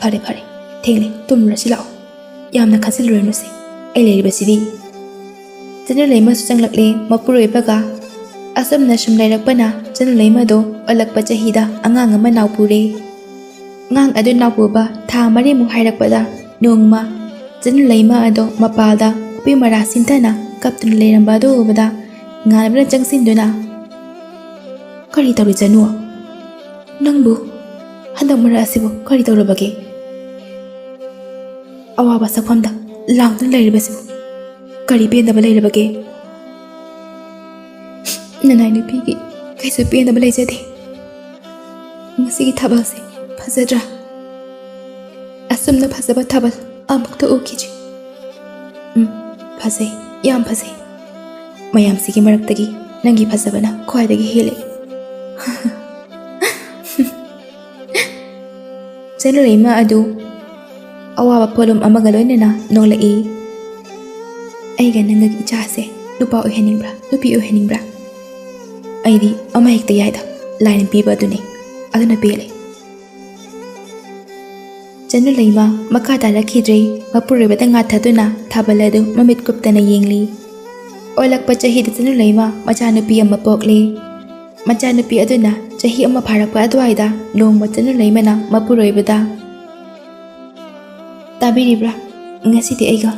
ꯐꯔꯦ, ꯐꯔꯦ, ꯊꯦꯡꯂꯦ, ꯇꯨꯝꯂꯨꯔꯁꯤ ꯂꯥꯛꯑꯣ꯫ ꯌꯥꯝꯅ ꯈꯟꯖꯤꯜꯂꯨꯔꯅꯨꯁꯦ, ꯑꯩ ꯂꯩꯔꯤꯕꯁꯤꯗꯤ꯫" ꯆꯅꯨ ꯂꯩꯃꯁꯨ ꯆꯪꯂꯛꯂꯦ ꯃꯄꯨꯔꯣꯏꯕꯒ꯫ ꯑꯁꯨꯝꯅ ꯁꯨꯝ ꯂꯩꯔꯛꯄꯅ ꯆꯅꯨ ꯂꯩꯃꯗꯣ ꯑꯣꯜꯂꯛꯄ ꯆꯍꯤꯗ ꯑꯉꯥꯡ ꯑꯃ ꯅꯥꯎꯄꯨꯔꯦ꯫ ꯑꯉꯥꯡ ꯑꯗꯨ ꯅꯥꯎꯄꯨꯕ ꯊꯥ ꯃꯔꯤꯃꯨꯛ ꯍꯥꯏꯔꯛꯄꯗ, ꯅꯣꯡꯃ ꯆꯅꯨ ꯂꯩꯃ ꯑꯗꯣ ꯃꯄꯥꯜꯗ ꯈꯨꯄꯤ ꯃꯔꯥ ꯁꯤꯟꯊꯅ ꯀꯞꯇꯨꯅ ꯂꯩꯔꯝꯕ ꯑꯗꯨ ꯎꯕꯗ, ꯉꯥꯟꯕꯅ ꯆꯪꯁꯤꯟꯗꯨꯅ, "ꯀꯔꯤ ꯇꯧꯔꯤ ꯆꯅꯨ? ꯅꯪꯕꯨ ꯍꯟꯗꯛ ꯃꯔꯛ ꯑꯁꯤꯕꯨ ꯀꯔꯤ ꯇꯧꯔꯕꯒꯦ? ꯑꯋꯥꯕ ꯁꯛꯐꯝꯗ ꯂꯥꯡꯗꯨꯅ ꯂꯩꯔꯤꯕꯁꯤꯕꯨ ꯀꯔꯤ ꯄꯦꯟꯗꯕ ꯂꯩꯔꯕꯒꯦ? ꯅꯅꯥꯏ ꯅꯨꯄꯤꯒꯤ ꯀꯩꯁꯨ ꯄꯦꯟꯗꯕ ꯂꯩꯖꯗꯦ꯫ ꯃꯁꯤꯒꯤ ꯊꯥꯕꯜꯁꯦ ꯐꯖꯗ꯭ꯔꯥ? ꯑꯁꯨꯝꯅ ꯐꯖꯕ ꯊꯥꯕꯜ ꯑꯃꯨꯛꯇ ꯎꯈꯤꯗ꯭ꯔꯤ꯫ ꯎꯝ, ꯐꯖꯩ, ꯌꯥꯝ ꯐꯖꯩ꯫ ꯃꯌꯥꯝꯁꯤꯒꯤ ꯃꯔꯛꯇꯒꯤ ꯅꯪꯒꯤ ꯐꯖꯕꯅ ꯈ꯭ꯋꯥꯏꯗꯒꯤ ꯍꯦꯜꯂꯦ꯫" ꯆꯅꯨ ꯂꯩꯃ ꯑꯗꯨ ꯑꯋꯥꯕ ꯄꯣꯠꯂꯨꯝ ꯑꯃꯒ ꯂꯣꯏꯅꯅ ꯅꯣꯛꯂꯛꯏ꯫ "ꯑꯩꯒ ꯅꯪꯒ ꯏꯆꯥꯁꯦ ꯅꯨꯄꯥ ꯑꯣꯏꯍꯟꯅꯤꯡꯕ꯭ꯔꯥ, ꯅꯨꯄꯤ ꯑꯣꯏꯍꯟꯅꯤꯡꯕ꯭ꯔꯥ? ꯑꯩꯗꯤ ꯑꯃ ꯍꯦꯛꯇ ꯌꯥꯏꯗ, ꯂꯥꯏꯅ ꯄꯤꯕ ꯑꯗꯨꯅꯤ, ꯑꯗꯨꯅ ꯄꯦꯜꯂꯦ꯫" ꯆꯅꯨ ꯂꯩꯃ ꯃꯈꯥ ꯇꯥꯔꯛꯈꯤꯗ꯭ꯔꯦ꯫ ꯃꯄꯨꯔꯣꯏꯕꯗ ꯉꯥꯊꯗꯨꯅ ꯊꯥꯕꯜ ꯑꯗꯨ ꯃꯃꯤꯠ ꯀꯨꯞꯇꯅ ꯌꯦꯡꯂꯤ꯫ ꯑꯣꯜꯂꯛꯄ ꯆꯍꯤꯗ ꯆꯅꯨ ꯂꯩꯃ ꯃꯆꯥꯅꯨꯄꯤ ꯑꯃ ꯄꯣꯛꯂꯦ꯫ ꯃꯆꯥꯅꯨꯄꯤ ꯑꯗꯨꯅ ꯆꯍꯤ ꯑꯃ ꯐꯥꯔꯛꯄ ꯑꯗꯨꯋꯥꯏꯗ ꯅꯣꯡꯃ ꯆꯅꯨ ꯂꯩꯃꯅ ꯃꯄꯨꯔꯣꯏꯕꯗ, "ꯇꯥꯕꯤꯔꯤꯕ꯭ꯔꯥ? ꯉꯁꯤꯗꯤ ꯑꯩꯒ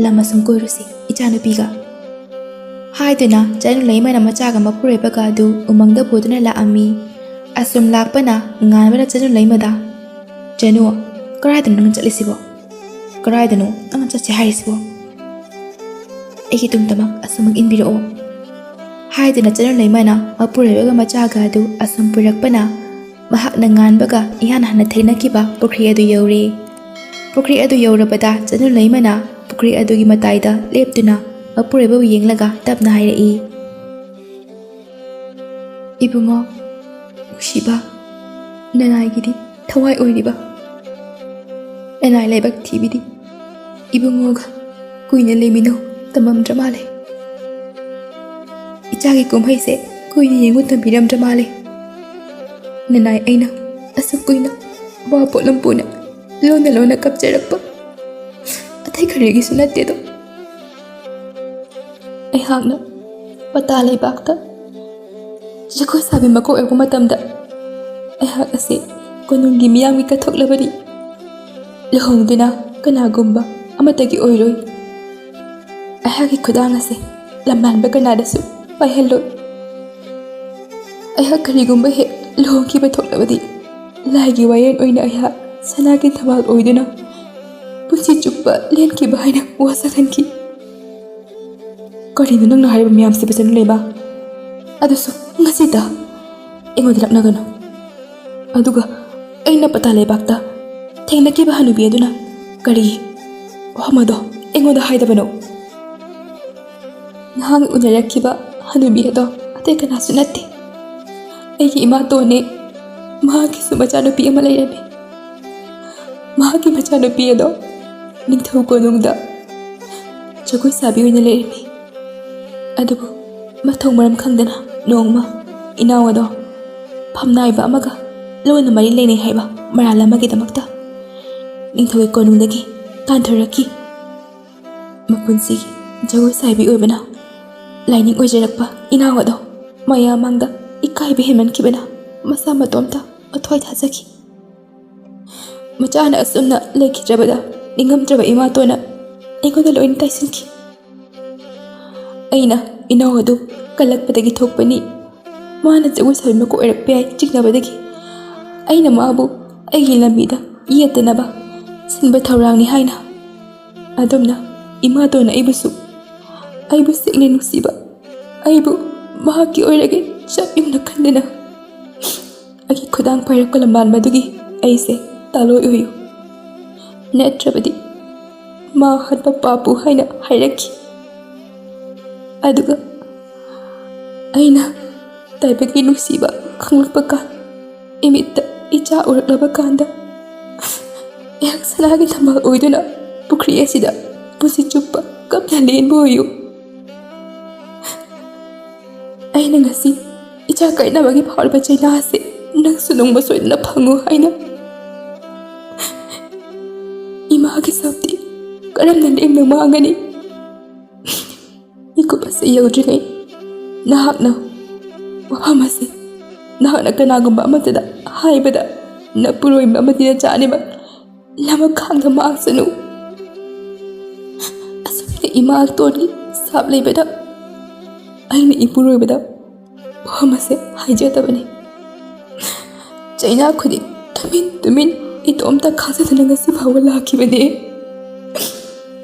ꯂꯝ ꯑꯁꯨꯝ ꯀꯣꯏꯔꯨꯁꯤ, ꯏꯆꯥꯅꯨꯄꯤꯒ," ꯍꯥꯏꯗꯨꯅ ꯆꯅꯨ ꯂꯩꯃꯅ ꯃꯆꯥꯒ ꯃꯄꯨꯔꯣꯏꯕꯒ ꯑꯗꯨ ꯎꯃꯪꯗ ꯄꯨꯗꯨꯅ ꯂꯥꯛꯑꯝꯃꯤ꯫ ꯑꯁꯨꯝ ꯂꯥꯛꯄꯅ ꯉꯥꯟꯕꯅ ꯆꯅꯨ ꯂꯩꯃꯗ, "ꯆꯅꯨ, ꯀꯗꯥꯏꯗꯅꯣ ꯅꯪ ꯆꯠꯂꯤꯁꯤꯕꯣ? ꯀꯗꯥꯏꯗꯅꯣ ꯅꯪ ꯆꯠꯁꯦ ꯍꯥꯏꯔꯤꯁꯤꯕꯣ? ꯑꯩꯒꯤ ꯇꯨꯡꯗꯃꯛ ꯑꯁꯨꯃꯛ ꯏꯟꯕꯤꯔꯛꯑꯣ꯫" ꯍꯥꯏꯗꯨꯅ ꯆꯅꯨ ꯂꯩꯃꯅ ꯃꯄꯨꯔꯣꯏꯕꯒ ꯃꯆꯥꯒ ꯑꯗꯨ ꯑꯁꯨꯝ ꯄꯨꯔꯛꯄꯅ, ꯃꯍꯥꯛꯅ ꯉꯥꯟꯕꯒ ꯏꯍꯥꯟ ꯍꯥꯟꯅ ꯊꯦꯡꯅꯈꯤꯕ ꯄꯨꯈ꯭ꯔꯤ ꯑꯗꯨ ꯌꯧꯔꯦ꯫ ꯄꯨꯈ꯭ꯔꯤ ꯑꯗꯨ ꯌꯧꯔꯕꯗ ꯆꯅꯨ ꯂꯩꯃꯅ ꯄꯨꯈ꯭ꯔꯤ ꯑꯗꯨꯒꯤ ꯃꯇꯥꯏꯗ ꯂꯦꯞꯇꯨꯅ ꯃꯄꯨꯔꯣꯏꯕꯕꯨ ꯌꯦꯡꯂꯒ ꯇꯞꯅ ꯍꯥꯏꯔꯛꯏ, "ꯏꯕꯨꯡꯉꯣ, ꯅꯨꯡꯁꯤꯕ, ꯅꯅꯥꯏꯒꯤꯗꯤ ꯊꯋꯥꯏ ꯑꯣꯏꯔꯤꯕ ꯅꯅꯥꯏ ꯂꯥꯏꯕꯛ ꯊꯤꯕꯤꯗꯤ ꯏꯕꯨꯡꯉꯣꯒ ꯀꯨꯏꯅ ꯂꯩꯃꯤꯟꯅꯧ ꯇꯝꯃꯝꯗ꯭ꯔ ꯃꯥꯜꯂꯦ꯫ ꯏꯆꯥꯒꯤ ꯀꯨꯝꯍꯩꯁꯦ ꯀꯨꯏꯅ ꯌꯦꯡꯉꯨ ꯇꯝꯕꯤꯔꯝꯗ꯭ꯔ ꯃꯥꯜꯂꯦ꯫ ꯅꯅꯥꯏ ꯑꯩꯅ ꯑꯁꯨꯛ ꯀꯨꯏꯅ ꯋꯥ ꯄꯣꯠꯂꯝ ꯄꯨꯅ ꯂꯣꯟꯅ ꯂꯣꯟꯅ ꯀꯞꯆꯔꯛꯄ ꯑꯇꯩ ꯀꯔꯤꯒꯤꯁꯨ ꯅꯠꯇꯦꯗꯣ꯫ ꯑꯩꯍꯥꯛꯅ ꯄꯇꯥ ꯂꯩꯕꯥꯛꯇ ꯖꯒꯣꯏ ꯁꯥꯕꯤ ꯃꯀꯣꯛ ꯑꯣꯏꯔꯛꯄ ꯃꯇꯝꯗ ꯑꯩꯍꯥꯛ ꯑꯁꯤ ꯀꯣꯅꯨꯡꯒꯤ ꯃꯤꯌꯥꯝꯒꯤ ꯀꯠꯊꯣꯛꯂꯕꯅꯤ꯫ ꯂꯨꯍꯣꯡꯗꯨꯅ ꯀꯅꯥꯒꯨꯝꯕ ꯑꯃꯠꯇꯒꯤ ꯑꯣꯏꯔꯣꯏ꯫ ꯑꯩꯍꯥꯛꯀꯤ ꯈꯨꯗꯥꯡ ꯑꯁꯤ ꯂꯝꯂꯥꯟꯕ ꯀꯅꯥꯗꯁꯨ ꯄꯥꯏꯍꯜꯂꯣꯏ꯫ ꯑꯩꯍꯥꯛ ꯀꯔꯤꯒꯨꯝꯕ ꯍꯦꯛ ꯂꯨꯍꯣꯡꯈꯤꯕ ꯊꯣꯛꯂꯕꯗꯤ ꯂꯥꯏꯒꯤ ꯋꯥꯌꯦꯜ ꯑꯣꯏꯅ ꯑꯩꯍꯥꯛ ꯁꯅꯥꯒꯤ ꯊꯝꯕꯥꯜ ꯑꯣꯏꯗꯨꯅ ꯄꯨꯟꯁꯤ ꯆꯨꯞꯄ ꯂꯦꯟꯈꯤꯕ ꯍꯥꯏꯅ ꯋꯥꯁꯛꯍꯟꯈꯤ꯫" "ꯀꯔꯤꯅꯣ ꯅꯪꯅ ꯍꯥꯏꯔꯤꯕ ꯃꯌꯥꯝꯁꯤꯕꯨ, ꯆꯅꯨ ꯂꯩꯃ? ꯑꯗꯨꯁꯨ ꯉꯁꯤꯇ ꯑꯩꯉꯣꯟꯗ ꯂꯛꯅꯒꯅꯨ꯫ ꯑꯗꯨꯒ ꯑꯩꯅ ꯄꯇꯥ ꯂꯩꯕꯥꯛꯇ ꯊꯦꯡꯅꯈꯤꯕ ꯍꯅꯨꯕꯤ ꯑꯗꯨꯅ ꯀꯔꯤ ꯋꯥꯐꯝ ꯑꯗꯣ ꯑꯩꯉꯣꯟꯗ ꯍꯥꯏꯗꯕꯅꯣ?" "ꯅꯍꯥꯛ ꯎꯅꯔꯛꯈꯤꯕ ꯍꯅꯨꯕꯤ ꯑꯗꯣ ꯑꯇꯩ ꯀꯅꯥꯁꯨ ꯅꯠꯇꯦ, ꯑꯩꯒꯤ ꯏꯃꯥꯇꯣꯟꯅꯦ꯫ ꯃꯍꯥꯛꯀꯤꯁꯨ ꯃꯆꯥꯅꯨꯄꯤ ꯑꯃ ꯂꯩꯔꯝꯃꯤ꯫ ꯃꯍꯥꯛꯀꯤ ꯃꯆꯥꯅꯨꯄꯤ ꯑꯗꯣ ꯅꯤꯡꯊꯧ ꯀꯣꯅꯨꯡꯗ ꯖꯒꯣꯏ ꯁꯥꯕꯤ ꯑꯣꯏꯅ ꯂꯩꯔꯝꯃꯤ꯫ ꯑꯗꯨꯕꯨ ꯃꯊꯣꯡ ꯃꯔꯝ ꯈꯪꯗꯅ ꯅꯣꯡꯃ ꯏꯅꯥꯎ ꯑꯗꯣ ꯐꯝꯅꯥꯏꯕ ꯑꯃꯒ ꯂꯣꯟꯅ ꯃꯔꯤ ꯂꯩꯅꯩ ꯍꯥꯏꯕ ꯃꯔꯥꯜ ꯑꯃꯒꯤꯗꯃꯛꯇ ꯅꯤꯡꯊꯧꯒꯤ ꯀꯣꯅꯨꯡꯗꯒꯤ ꯇꯥꯟꯊꯣꯔꯛꯈꯤ꯫ ꯃꯄꯨꯟꯁꯤꯒꯤ ꯖꯒꯣꯏ ꯁꯥꯕꯤ ꯑꯣꯏꯕꯅ ꯂꯥꯏꯅꯤꯡ ꯑꯣꯏꯖꯔꯛꯄ ꯏꯅꯥꯎ ꯑꯗꯣ ꯃꯌꯥꯝ ꯃꯥꯡꯗ ꯏꯀꯥꯏꯕ ꯍꯦꯟꯃꯟꯈꯤꯕꯅ ꯃꯁꯥ ꯃꯇꯣꯝꯇ ꯃꯊ꯭ꯋꯥꯏ ꯊꯥꯖꯈꯤ꯫ ꯃꯆꯥꯅ ꯑꯁꯨꯝꯅ ꯂꯩꯈꯤꯗ꯭ꯔꯕꯗ ꯅꯤꯡꯉꯝꯗ꯭ꯔꯕ ꯏꯃꯥꯇꯣꯟꯅ ꯑꯩꯉꯣꯟꯗ ꯂꯣꯏꯅ ꯇꯥꯏꯁꯤꯟꯈꯤ꯫ ꯑꯩꯅ ꯏꯅꯥꯎ ꯑꯗꯨ ꯀꯜꯂꯛꯄꯗꯒꯤ ꯊꯣꯛꯄꯅꯤ꯫ ꯃꯥꯅ ꯖꯒꯣꯏ ꯁꯥꯕꯤ ꯃꯀꯣꯛ ꯑꯣꯏꯔꯛꯄ ꯌꯥꯏ ꯆꯤꯡꯅꯕꯗꯒꯤ ꯑꯩꯅ ꯃꯥꯕꯨ ꯑꯩꯒꯤ ꯂꯝꯕꯤꯗ ꯌꯦꯠꯇꯅꯕ ꯁꯤꯟꯕ ꯊꯧꯔꯥꯡꯅꯤ ꯍꯥꯏꯅ꯫ ꯑꯗꯨꯝꯅ ꯏꯃꯥꯇꯣꯟꯅ ꯑꯩꯕꯨꯁꯨ, ꯑꯩꯕꯨ ꯁꯦꯡꯅ ꯅꯨꯡꯁꯤꯕ, ꯑꯩꯕꯨ ꯃꯍꯥꯛꯀꯤ ꯑꯣꯏꯔꯒꯦ ꯆꯞ ꯌꯨꯡꯅ ꯈꯟꯗꯨꯅ ꯑꯩꯒꯤ ꯈꯨꯗꯥꯡ ꯄꯥꯏꯔꯛꯄ ꯂꯝꯕꯥꯟ ꯃꯗꯨꯒꯤ ꯑꯩꯁꯦ ꯇꯥꯂꯣꯏ ꯑꯣꯏꯌꯨ, ꯅꯠꯇ꯭ꯔꯕꯗꯤ ꯃꯥ ꯍꯥꯠꯄ ꯄꯥꯞꯄꯨ ꯍꯥꯏꯅ ꯍꯥꯏꯔꯛꯈꯤ꯫ ꯑꯗꯨꯒ ꯑꯩꯅ ꯇꯥꯏꯕꯪꯒꯤ ꯅꯨꯡꯁꯤꯕ ꯈꯪꯂꯛꯄ ꯀꯥꯟ, ꯏꯃꯤꯠꯇ ꯏꯆꯥ ꯎꯔꯛꯂꯕ ꯀꯥꯟꯗ, ꯑꯩꯍꯥꯛ ꯁꯅꯥꯒꯤ ꯊꯝꯕꯥꯜ ꯑꯣꯏꯗꯨꯅ ꯄꯨꯈ꯭ꯔꯤ ꯑꯁꯤꯗ ꯄꯨꯟꯁꯤ ꯆꯨꯞꯄ ꯀꯞꯅ ꯂꯦꯟꯕ ꯑꯣꯏꯌꯨ꯫ ꯑꯩꯅ ꯉꯁꯤ ꯏꯆꯥ ꯀꯥꯏꯅꯕꯒꯤ ꯐꯥꯎꯔꯤꯕ ꯆꯩꯅꯥ ꯑꯁꯤ ꯅꯪꯁꯨ ꯅꯣꯡꯃ ꯁꯣꯏꯗꯅ ꯐꯪꯉꯨ ꯍꯥꯏꯅ ꯏꯃꯥꯒꯤ ꯁꯛꯇꯤ ꯀꯔꯝꯅ ꯂꯦꯝꯅ ꯃꯥꯡꯒꯅꯤ? ꯃꯤꯀꯨꯞ ꯑꯁꯤ ꯌꯧꯗ꯭ꯔꯤꯉꯩ ꯅꯍꯥꯛꯅ ꯋꯥꯐꯝ ꯑꯁꯤ ꯅꯍꯥꯛꯅ ꯀꯅꯥꯒꯨꯝꯕ ꯑꯃꯠꯇꯗ ꯍꯥꯏꯕꯗ ꯅꯄꯨꯔꯣꯏꯕ ꯑꯃꯗꯤ ꯅꯆꯥꯅꯤꯃꯛ ꯂꯃꯈꯥꯡꯗ ꯃꯥꯡꯁꯅꯨ꯫ ꯑꯁꯨꯝꯅ ꯏꯃꯥ ꯑꯇꯣꯟꯒꯤ ꯁꯥꯞ ꯂꯩꯕꯗ ꯑꯩꯅ ꯏꯄꯨꯔꯣꯏꯕꯗ ꯋꯥꯐꯝ ꯑꯁꯦ ꯍꯥꯏꯖꯗꯕꯅꯤ꯫ ꯆꯩꯅꯥ ꯈꯨꯗꯤꯡ ꯇꯨꯃꯤꯟ ꯇꯨꯃꯤꯟ ꯏꯇꯣꯝꯇ ꯈꯥꯡꯖꯗꯨꯅ ꯉꯁꯤ ꯐꯥꯎꯕ ꯂꯥꯛꯈꯤꯕꯅꯤ꯫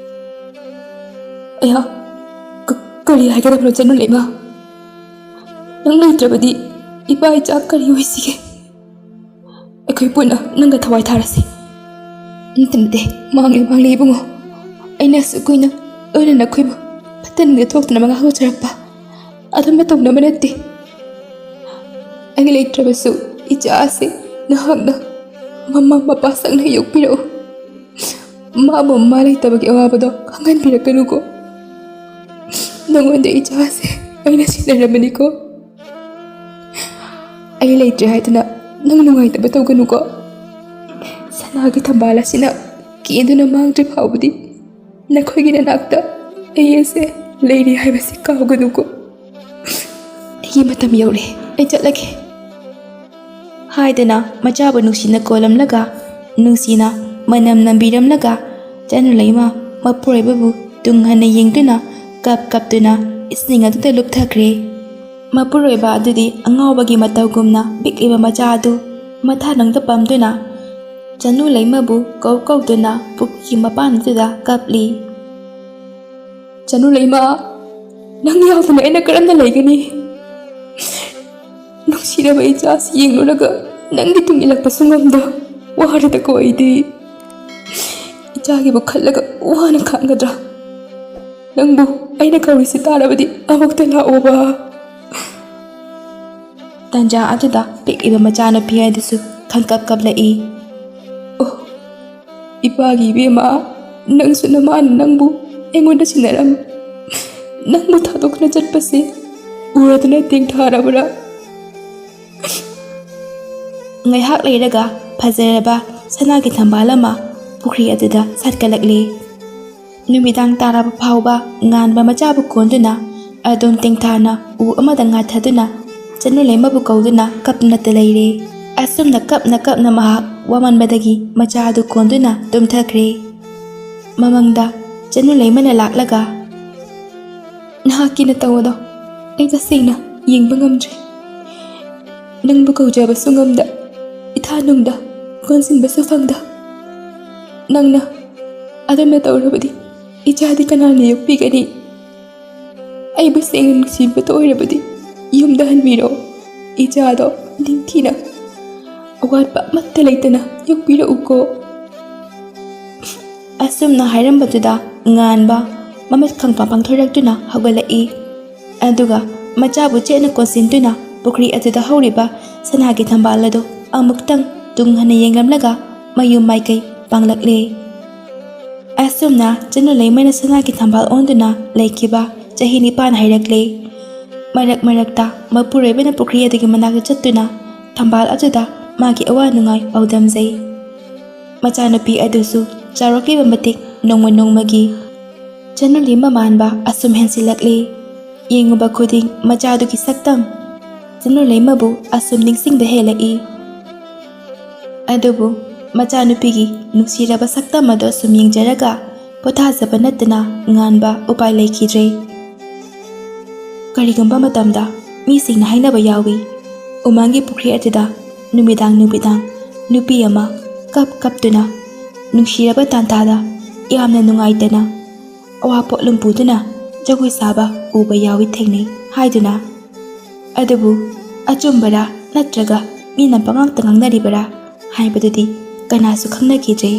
ꯑꯩꯍꯥꯛ ꯀ-, ꯀꯔꯤ ꯍꯥꯏꯒꯗꯕꯅꯣ ꯆꯅꯨ ꯂꯩꯃ? ꯅꯪ ꯂꯩꯇ꯭ꯔꯕꯗꯤ ꯏꯄꯥ ꯏꯆꯥ ꯀꯔꯤ ꯑꯣꯏꯁꯤꯒꯦ? ꯑꯩꯈꯣꯏ ꯄꯨꯟꯅ ꯅꯪꯒ ꯊꯋꯥꯏ ꯊꯥꯔꯁꯤ꯫ ꯅꯠꯇꯦ, ꯅꯠꯇꯦ, ꯃꯥꯡꯂꯦ, ꯃꯥꯡꯂꯦ ꯏꯕꯨꯡꯉꯣ꯫ ꯑꯩꯅ ꯑꯁꯨꯛ ꯀꯨꯏꯅ ꯂꯣꯏꯅ ꯅꯈꯣꯏꯕꯨ ꯐꯠꯇ ꯅꯨꯡꯗ ꯊꯣꯛꯇꯅꯕ ꯉꯥꯛꯍꯧꯖꯔꯛꯄ ꯑꯗꯨꯝꯕ ꯇꯧꯅꯕ ꯅꯠꯇꯦ꯫ ꯑꯩ ꯂꯩꯇ꯭ꯔꯕꯁꯨ ꯏꯆꯥ ꯑꯁꯤ ꯅꯍꯥꯛꯅ ꯃꯃꯥ ꯃꯄꯥ ꯆꯪꯅ ꯌꯣꯛꯄꯤꯔꯛꯎ꯫ ꯃꯥꯕꯨ ꯃꯥ ꯂꯩꯇꯕꯒꯤ ꯑꯋꯥꯕꯗꯣ ꯈꯪꯍꯟꯕꯤꯔꯛꯀꯅꯨꯀꯣ꯫ ꯅꯉꯣꯟꯗ ꯏꯆꯥ ꯑꯁꯤ ꯑꯩꯅ ꯁꯤꯟꯅꯔꯕꯅꯤꯀꯣ꯫ ꯑꯩ ꯂꯩꯇ꯭ꯔꯦ ꯍꯥꯏꯗꯨꯅ ꯅꯪ ꯅꯨꯡꯉꯥꯏꯇꯕ ꯇꯧꯒꯅꯨꯀꯣ꯫ ꯁꯅꯥꯒꯤ ꯊꯝꯕꯥꯜ ꯑꯁꯤꯅ ꯀꯦꯟꯗꯨꯅ ꯃꯥꯡꯗ꯭ꯔꯤ ꯐꯥꯎꯕꯗꯤ ꯅꯈꯣꯏꯒꯤ ꯅꯅꯥꯛꯇ ꯑꯩ ꯑꯁꯦ ꯂꯩꯔꯤ ꯍꯥꯏꯕꯁꯤ ꯀꯥꯎꯒꯅꯨꯀꯣ꯫ ꯑꯩꯒꯤ ꯃꯇꯝ ꯌꯧꯔꯦ, ꯑꯩ ꯆꯠꯂꯒꯦ꯫ ꯍꯥꯏꯗꯅ ꯃꯆꯥꯕꯨ ꯅꯨꯡꯁꯤꯅ ꯀꯣꯜꯂꯝꯂꯒ, ꯅꯨꯡꯁꯤꯅ ꯃꯅꯝ ꯅꯝꯕꯤꯔꯝꯂꯒ, ꯆꯅꯨ ꯂꯩꯃ ꯃꯄꯨꯔꯣꯏꯕꯕꯨ ꯇꯨꯡ ꯍꯟꯅ ꯌꯦꯡꯗꯨꯅ ꯀꯞ ꯀꯞꯇꯨꯅ ꯏꯁꯤꯡ ꯑꯗꯨꯗ ꯂꯨꯞꯊꯈ꯭ꯔꯦ꯫ ꯃꯄꯨꯔꯣꯏꯕ ꯑꯗꯨꯗꯤ ꯑꯉꯥꯎꯕꯒꯤ ꯃꯇꯧꯒꯨꯝꯅ ꯄꯤꯛꯂꯤꯕ ꯃꯆꯥ ꯑꯗꯨ ꯃꯊꯥꯅꯨꯡꯗ ꯄꯝꯗꯨꯅ ꯆꯅꯨ ꯂꯩꯃꯕꯨ ꯀꯧ ꯀꯧꯗꯨꯅ ꯄꯨꯈ꯭ꯔꯤꯒꯤ ꯃꯄꯥꯟ ꯑꯗꯨꯗ ꯀꯞꯂꯤ꯫ ꯆꯅꯨ ꯂꯩꯃ, ꯅꯪ ꯌꯥꯎꯗꯅ ꯑꯩꯅ ꯀꯔꯝꯅ ꯂꯩꯒꯅꯤ? ꯅꯨꯡꯁꯤꯔꯕ ꯏꯆꯥꯁꯤ ꯌꯦꯡꯂꯨꯔꯒ ꯅꯪꯒꯤ ꯇꯨꯡ ꯏꯜꯂꯛꯄꯁꯨ ꯉꯝꯗ ꯋꯥꯔꯦꯗꯀꯣ ꯑꯩꯗꯤ꯫ ꯏꯆꯥꯒꯤꯕꯨ ꯈꯜꯂꯒ ꯋꯥꯅ ꯈꯥꯡꯒꯗ꯭ꯔꯥ? ꯅꯪꯕꯨ ꯑꯩꯅ ꯀꯧꯔꯤꯁꯤ ꯇꯥꯔꯕꯗꯤ ꯑꯃꯨꯛꯇ ꯂꯥꯛꯑꯣꯕ꯫ ꯇꯥꯟꯖꯥ ꯑꯗꯨꯗ ꯄꯤꯛꯂꯤꯕ ꯃꯆꯥꯅꯨꯄꯤ ꯑꯗꯨꯁꯨ ꯈꯪꯀꯞ ꯀꯞꯂꯛꯏ꯫ ꯑꯣ, ꯏꯄꯥꯒꯤ ꯏꯕꯦꯝꯃ, ꯅꯪꯁꯨ ꯅꯃꯥꯅ ꯅꯪꯕꯨ ꯑꯩꯉꯣꯟꯗ ꯁꯤꯟꯅꯔꯝ, ꯅꯪꯕꯨ ꯊꯥꯗꯣꯛꯇꯨꯅ ꯆꯠꯄꯁꯦ ꯎꯔꯗꯨꯅ ꯇꯦꯡꯊꯥꯔꯕ꯭ꯔꯥ? ꯉꯥꯏꯍꯥꯛ ꯂꯩꯔꯒ ꯐꯖꯔꯕ ꯁꯅꯥꯒꯤ ꯊꯝꯕꯥꯜ ꯑꯃ ꯄꯨꯈ꯭ꯔꯤ ꯑꯗꯨꯗ ꯁꯥꯠꯀꯠꯂꯛꯂꯦ꯫ ꯅꯨꯃꯤꯗꯥꯡ ꯇꯥꯔꯕ ꯐꯥꯎꯕ ꯉꯥꯟꯕ ꯃꯆꯥꯕꯨ ꯀꯣꯟꯗꯨꯅ ꯑꯗꯨꯝ ꯇꯦꯡꯊꯥꯅ ꯎ ꯑꯃꯗ ꯉꯥꯊꯗꯨꯅ ꯆꯅꯨ ꯂꯩꯃꯕꯨ ꯀꯧꯗꯨꯅ ꯀꯞꯅꯇ ꯂꯩꯔꯦ꯫ ꯑꯁꯨꯝꯅ ꯀꯞꯅ ꯀꯞꯅ ꯃꯍꯥꯛ ꯋꯥꯃꯟꯕꯗꯒꯤ ꯃꯆꯥ ꯑꯗꯨ ꯀꯣꯟꯗꯨꯅ ꯇꯨꯝꯊꯈ꯭ꯔꯦ꯫ ꯃꯃꯪꯗ ꯆꯅꯨ ꯂꯩꯃꯅ ꯂꯥꯛꯂꯒ, "ꯅꯍꯥꯛꯀꯤ ꯅꯇꯧ ꯑꯗꯣ ꯑꯩ ꯇꯁꯦꯡꯅ ꯌꯦꯡꯕ ꯉꯝꯗ꯭ꯔꯦ꯫ ꯅꯪꯕꯨ ꯀꯧꯖꯕꯁꯨ ꯉꯝꯗ, ꯏꯊꯥ ꯅꯨꯡꯗ ꯀꯣꯟꯁꯤꯟꯕꯁꯨ ꯐꯪꯗ꯫ ꯅꯪꯅ ꯑꯗꯨꯝꯅ ꯇꯧꯔꯕꯗꯤ ꯏꯆꯥꯗꯤ ꯀꯅꯥꯅ ꯌꯣꯛꯄꯤꯒꯅꯤ? ꯑꯩꯕꯨ ꯁꯦꯡꯅ ꯅꯨꯡꯁꯤꯕꯇ ꯑꯣꯏꯔꯕꯗꯤ ꯌꯨꯝꯗ ꯍꯟꯕꯤꯔꯣ꯫ ꯏꯆꯥꯗꯣ ꯅꯤꯡꯊꯤꯅ ꯑꯋꯥꯠꯄ ꯑꯃꯠꯇ ꯂꯩꯇꯅ ꯌꯣꯛꯄꯤꯔꯛꯎꯀꯣ"꯫ ꯑꯁꯨꯝꯅ ꯍꯥꯏꯔꯝꯕꯗꯨꯗ ꯉꯥꯟꯕ ꯃꯃꯤꯠ ꯈꯪꯄꯥꯡ ꯄꯥꯡꯊꯣꯔꯛꯇꯨꯅ ꯍꯧꯒꯠꯂꯛꯏ꯫ ꯑꯗꯨꯒ ꯃꯆꯥꯕꯨ ꯆꯦꯠꯅ ꯀꯣꯟꯁꯤꯟꯗꯨꯅ ꯄꯨꯈ꯭ꯔꯤ ꯑꯗꯨꯗ ꯍꯧꯔꯤꯕ ꯁꯅꯥꯒꯤ ꯊꯝꯕꯥꯜ ꯑꯗꯨ ꯑꯃꯨꯛꯇꯪ ꯇꯨꯡ ꯍꯟꯅ ꯌꯦꯡꯂꯝꯂꯒ ꯃꯌꯨꯝ ꯃꯥꯏꯀꯩ ꯄꯥꯡꯂꯛꯂꯦ꯫ ꯑꯁꯨꯝꯅ ꯆꯅꯨ ꯂꯩꯃꯅ ꯁꯅꯥꯒꯤ ꯊꯝꯕꯥꯜ ꯑꯣꯟꯗꯨꯅ ꯂꯩꯈꯤꯕ ꯆꯍꯤ ꯅꯤꯄꯥꯟ ꯍꯥꯏꯔꯛꯂꯦ꯫ ꯃꯔꯛ ꯃꯔꯛꯇ ꯃꯄꯨꯔꯣꯏꯕꯅ ꯄꯨꯈ꯭ꯔꯤ ꯑꯗꯨꯒꯤ ꯃꯅꯥꯛꯇ ꯆꯠꯇꯨꯅ ꯊꯝꯕꯥꯜ ꯑꯗꯨꯗ ꯃꯥꯒꯤ ꯑꯋꯥ ꯅꯨꯡꯉꯥꯏ ꯄꯥꯎꯗꯝꯖꯩ꯫ ꯃꯆꯥꯅꯨꯄꯤ ꯑꯗꯨꯁꯨ ꯆꯥꯎꯔꯛꯂꯤꯕ ꯃꯇꯤꯛ ꯅꯣꯡꯃ ꯅꯣꯡꯃꯒꯤ ꯆꯅꯨ ꯂꯩꯃ ꯃꯥꯟꯕ ꯑꯁꯨꯝ ꯍꯦꯟꯁꯤꯜꯂꯛꯂꯦ꯫ ꯌꯦꯡꯉꯨꯕ ꯈꯨꯗꯤꯡ ꯃꯆꯥꯗꯨꯒꯤ ꯁꯛꯇꯝ ꯆꯅꯨ ꯂꯩꯃꯕꯨ ꯑꯁꯨꯝ ꯅꯤꯡꯁꯤꯡꯕ ꯍꯦꯜꯂꯛꯏ꯫ ꯑꯗꯨꯕꯨ ꯃꯆꯥꯅꯨꯄꯤꯒꯤ ꯅꯨꯡꯁꯤꯔꯕ ꯁꯛꯇꯝ ꯑꯗꯨ ꯑꯁꯨꯝ ꯌꯦꯡꯖꯔꯒ ꯄꯣꯊꯥꯖꯕ ꯅꯠꯇꯅ ꯉꯥꯟꯕ ꯎꯄꯥꯏ ꯂꯩꯈꯤꯗ꯭ꯔꯦ꯫ ꯀꯔꯤꯒꯨꯝꯕ ꯃꯇꯝꯗ ꯃꯤꯁꯤꯡꯅ ꯍꯥꯏꯅꯕ ꯌꯥꯎꯏ, ꯎꯃꯪꯒꯤ ꯄꯨꯈ꯭ꯔꯤ ꯑꯗꯨꯗ ꯅꯨꯃꯤꯗꯥꯡ ꯅꯨꯃꯤꯗꯥꯡ ꯅꯨꯄꯤ ꯑꯃ ꯀꯞ ꯀꯞꯇꯨꯅ ꯅꯨꯡꯁꯤꯔꯕ ꯇꯥꯟꯊꯥꯗ ꯌꯥꯝꯅ ꯅꯨꯡꯉꯥꯏꯇꯅ ꯑꯋꯥ ꯄꯣꯠꯂꯨꯝ ꯄꯨꯗꯨꯅ ꯖꯒꯣꯏ ꯁꯥꯕ ꯎꯕ ꯌꯥꯎꯏ ꯊꯦꯡꯅꯩ ꯍꯥꯏꯗꯨꯅ꯫ ꯑꯗꯨꯕꯨ ꯑꯆꯨꯝꯕꯔꯥ ꯅꯠꯇ꯭ꯔꯒ ꯃꯤꯅ ꯄꯉꯥꯡꯇ ꯉꯥꯡꯅꯔꯤꯕꯔꯥ ꯍꯥꯏꯕꯗꯨꯗꯤ ꯀꯅꯥꯁꯨ ꯈꯪꯅꯈꯤꯗ꯭ꯔꯦ꯫